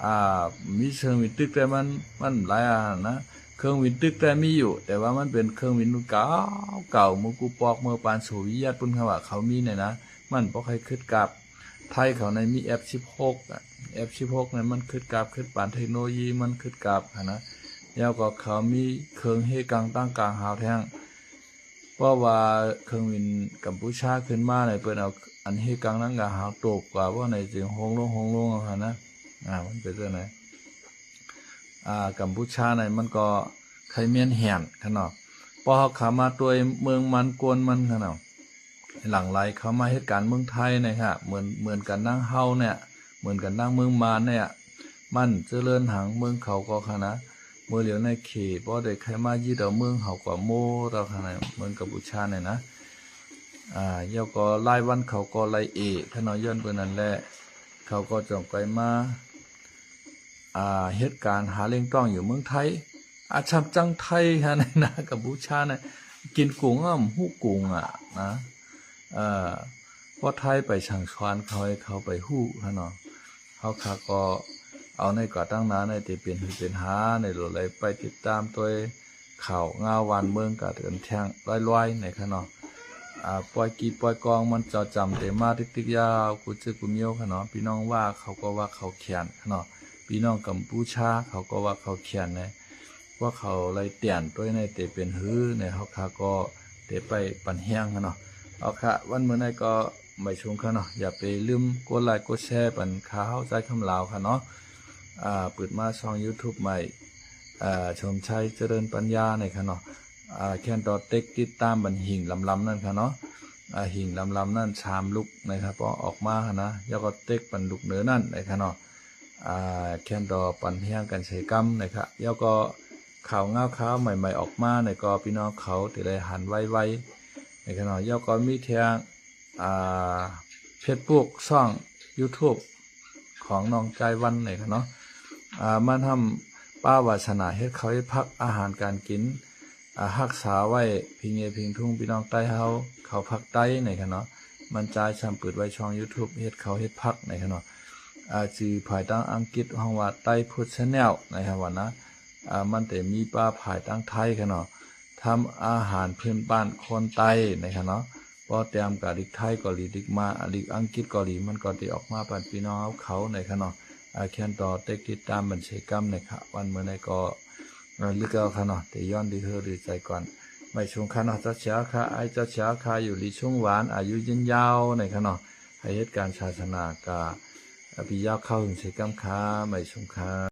ອາ ມີເຄື່ອງບິນຕຶກ ແຕ່ມັນ ມັນຫຼາຍອັນນະ. ເຄື່ອງບິນຕຶກແຕ່ມີຢູ່ ແຕ່ວ່າມັນເປັນເຄື່ອງບິນເກົ່າໆ ມື້ກູປອກ ເມື່ອປານໂຊວຽດພຸ້ນ ເຂົາວ່າເຂົາມີນີ້ນະ. ມັນບໍ່ຄ່ອຍຄຶດກັບ ໄທເຂົາໃນມີເອັບສິບຫົກອະ ເອັບສິບຫົກນັ້ນມັນຄຶດກັບ ຄຶດປານເທັກໂນໂລຢີມັນຄຶດກັບຫັ້ນນະ. ແລ້ວກໍເຂົາມີເຄື່ອງເຮກັງຕັ້ງກາງຫາວແທ້ງ ເພາະວ່າເຄື່ອງບິນກຳປູຊາຂຶ້ນມານີ້ ເພິ່ນເອົາອັນເຮກັງຕັ້ງກາງຫາວໂຕບກວ່າ ເວົ້າໃນຈຶ່ງໂຮງລົງ ໂຮງລົງເອົາຫັ້ນນະ. ອາ ມັນເປັນຈັ່ງໃດ ອາ ກຳປູຊາໃນມັນກໍໄຄແມ່ນແຮນຂະເນາະ. ພໍເຮົາເຂົ້າມາໂຕຍເມືອງມັນ ກວນມັນຂະເນາະ ຫຼັ່ງໄຫຼເຂົ້າມາເຮັດການເມືອງໄທນະຄະ ເໝືອນ ເໝືອນກັນນາງເຮົາເນຍ ເໝືອນກັນນາງເມືອງມານເນຍ ມັນຈະເລີນຫັງເມືອງເຂົາກໍຂະນະ. ເມື່ອຫຼຽວໃນເຂ ບໍ່ໄດ້ໃຄມາຍຶດເອົາເມືອງເຮົາກໍໂມເຈົ້າຂະນະ ເມືອງກຳປູຊານີ້ນະ. ອາ ແລ້ວກໍລາຍວັນເຂົາກໍໄລ່ເອຂະເນາະ ຍ້ອນເປັນນັ້ນແຫຼະ ເຂົາກໍຈອງໄກມາ ອາ ເຮັດການຫາລ້ຽງຕ້ອງຢູ່ເມືອງໄທ ອາ ຊ່ຳຈັ່ງໄທຫັ້ນນະ ກຳປູຊານະ ກິນກຸງອະ ຮູ້ກຸງອະນະ. ເອີ ເພາະໄທໄປສັ່ງສອນເຂົາ ໃຫ້ເຂົາໄປຮູ້ຫັ້ນເນາະ. ເຮົາຄະກໍເອົາໃນກວ່າຕັ້ງນານໃນ ແຕ່ເປັນຫືເປັນຫາໃນ ໂລດໄລໄປຕິດຕາມໂຕຍ ຂ່າວງາວບ້ານເມືອງກະເດີນແທງລອຍໆ ໃນຂະເນາະ. ອາ ປ່ອຍກີ່ປ່ອຍກອງມັນຈະຈຳເຕມາຕິກໆ ຍາວກູເຈີກູມຽວຂະເນາະ. ພີ່ນ້ອງວ່າເຂົາກໍວ່າເຂົາຂຽນຂະເນາະ ພີ່ນ້ອງກຳປູຊາເຂົາກໍວ່າເຂົາຂຽນໃນ ພວກເຂົາໄລ່ຕຽນໂຕຍໃນເຕເປັນຫືໃນ ເຮົາຄະກໍເຕໄປປັນແຮງຂະເນາະ. ເອົາຄະ ວັນມື້ໃນກໍໄໝສູງຂະເນາະ ຢ່າໄປລືມກົດໄລກົດແຊປັນຂ້າເຮົາໃຈຄຳລາວຂະເນາະ. ອາ ເປີດມາຊ່ອງຢູທູບໃໝ່ ອາ ສົມໄຊຈະເລີນປັນຍາໃນຂະເນາະ. ອາ ແຄນຕໍ່ເຕັກຕິດຕາມບັນຫິງລຳໆ ນັ້ນຂະເນາະ. ອາ ຫິງລຳໆ ນັ້ນສາມລຸກໃນຂະ ພໍອອກມາຫັ້ນນະ ແລ້ວກໍເຕັກປັນລຸກເໜີນັ້ນໃນຂະເນາະ. ອາ ແຄນຕໍ່ປັນແຮງກັນໃສ່ກຳໃນຂະ ແລ້ວກໍຂ່າວງາວຂ່າວໃໝ່ໆ ອອກມາໃນ ກໍພີ່ນ້ອງເຂົາຈະໄດ້ຫັນໄວໆ ໃນຂະເນາະ. ແລ້ວກໍມີທາງ ອາ ເຟສບຸກ ຊ່ອງຢູທູບ ຂອງນ້ອງຈາຍວັນນີ້ຂະເນາະ. ອາ ມານຳປ້າວາສະໜາເຮັດເຂົ້າເຮັດຜັກ ອາຫານການກິນ ອ່າ ຮັກສາໄວ້ພິງເອພິງທຸງພີ່ນ້ອງໃຕ້ເຮົາ ເຂົ້າຜັກໄຕໃນຂະເນາະ. ມັນຈ່າຍຊ້ຳປຶດໄວ້ຊ່ອງ YouTube ເຮັດເຂົ້າເຮັດຜັກໃນຂະເນາະ. ອ່າ ຊື່ພາຍທາງອັງກິດຮ້ອງວ່າ Thai Food Channel ໃນຂະວ່ານະ. ອ່າ ມັນແຕ່ມີປາພາຍທາງໄທຂະເນາະ ທຳອາຫານພື້ນບ້ານຄົນໃຕ້ໃນຂະເນາະ. ບໍ່ແຕ່ມກະລິກໄທກໍດີ ລິກມາ ລິກອັງກິດກໍດີ ມັນກໍໄດ້ອອກມາປັນພີ່ນ້ອງເຮົາເຂົາໃນຂະເນາະ. ອ່າ ແຄນຕໍ່ຕິດຕາມບັນເສກຳໃນຂະ ວັນມື້ໃນກໍ ອ່າ ຫຼືເກົ່າຂະເນາະ ແຕ່ຍ້ອນດີເຮີດີໃຈກ່ອນ. ໄວ້ຊຸງຂະເນາະ ເຈົ້າເສຍຂະ ອ້າຍເຈົ້າເສຍຂະ ຢູ່ດີຊຸງຫວານ ອາຍຸຍືນຍາວໃນຂະເນາະ. ໃຫ້ເຮັດການສາສະໜາກະ ອ່າ ປີຍາວເຂົ້າຫຶງເສກຳຂະ ໄວ້ຊຸງຂະ.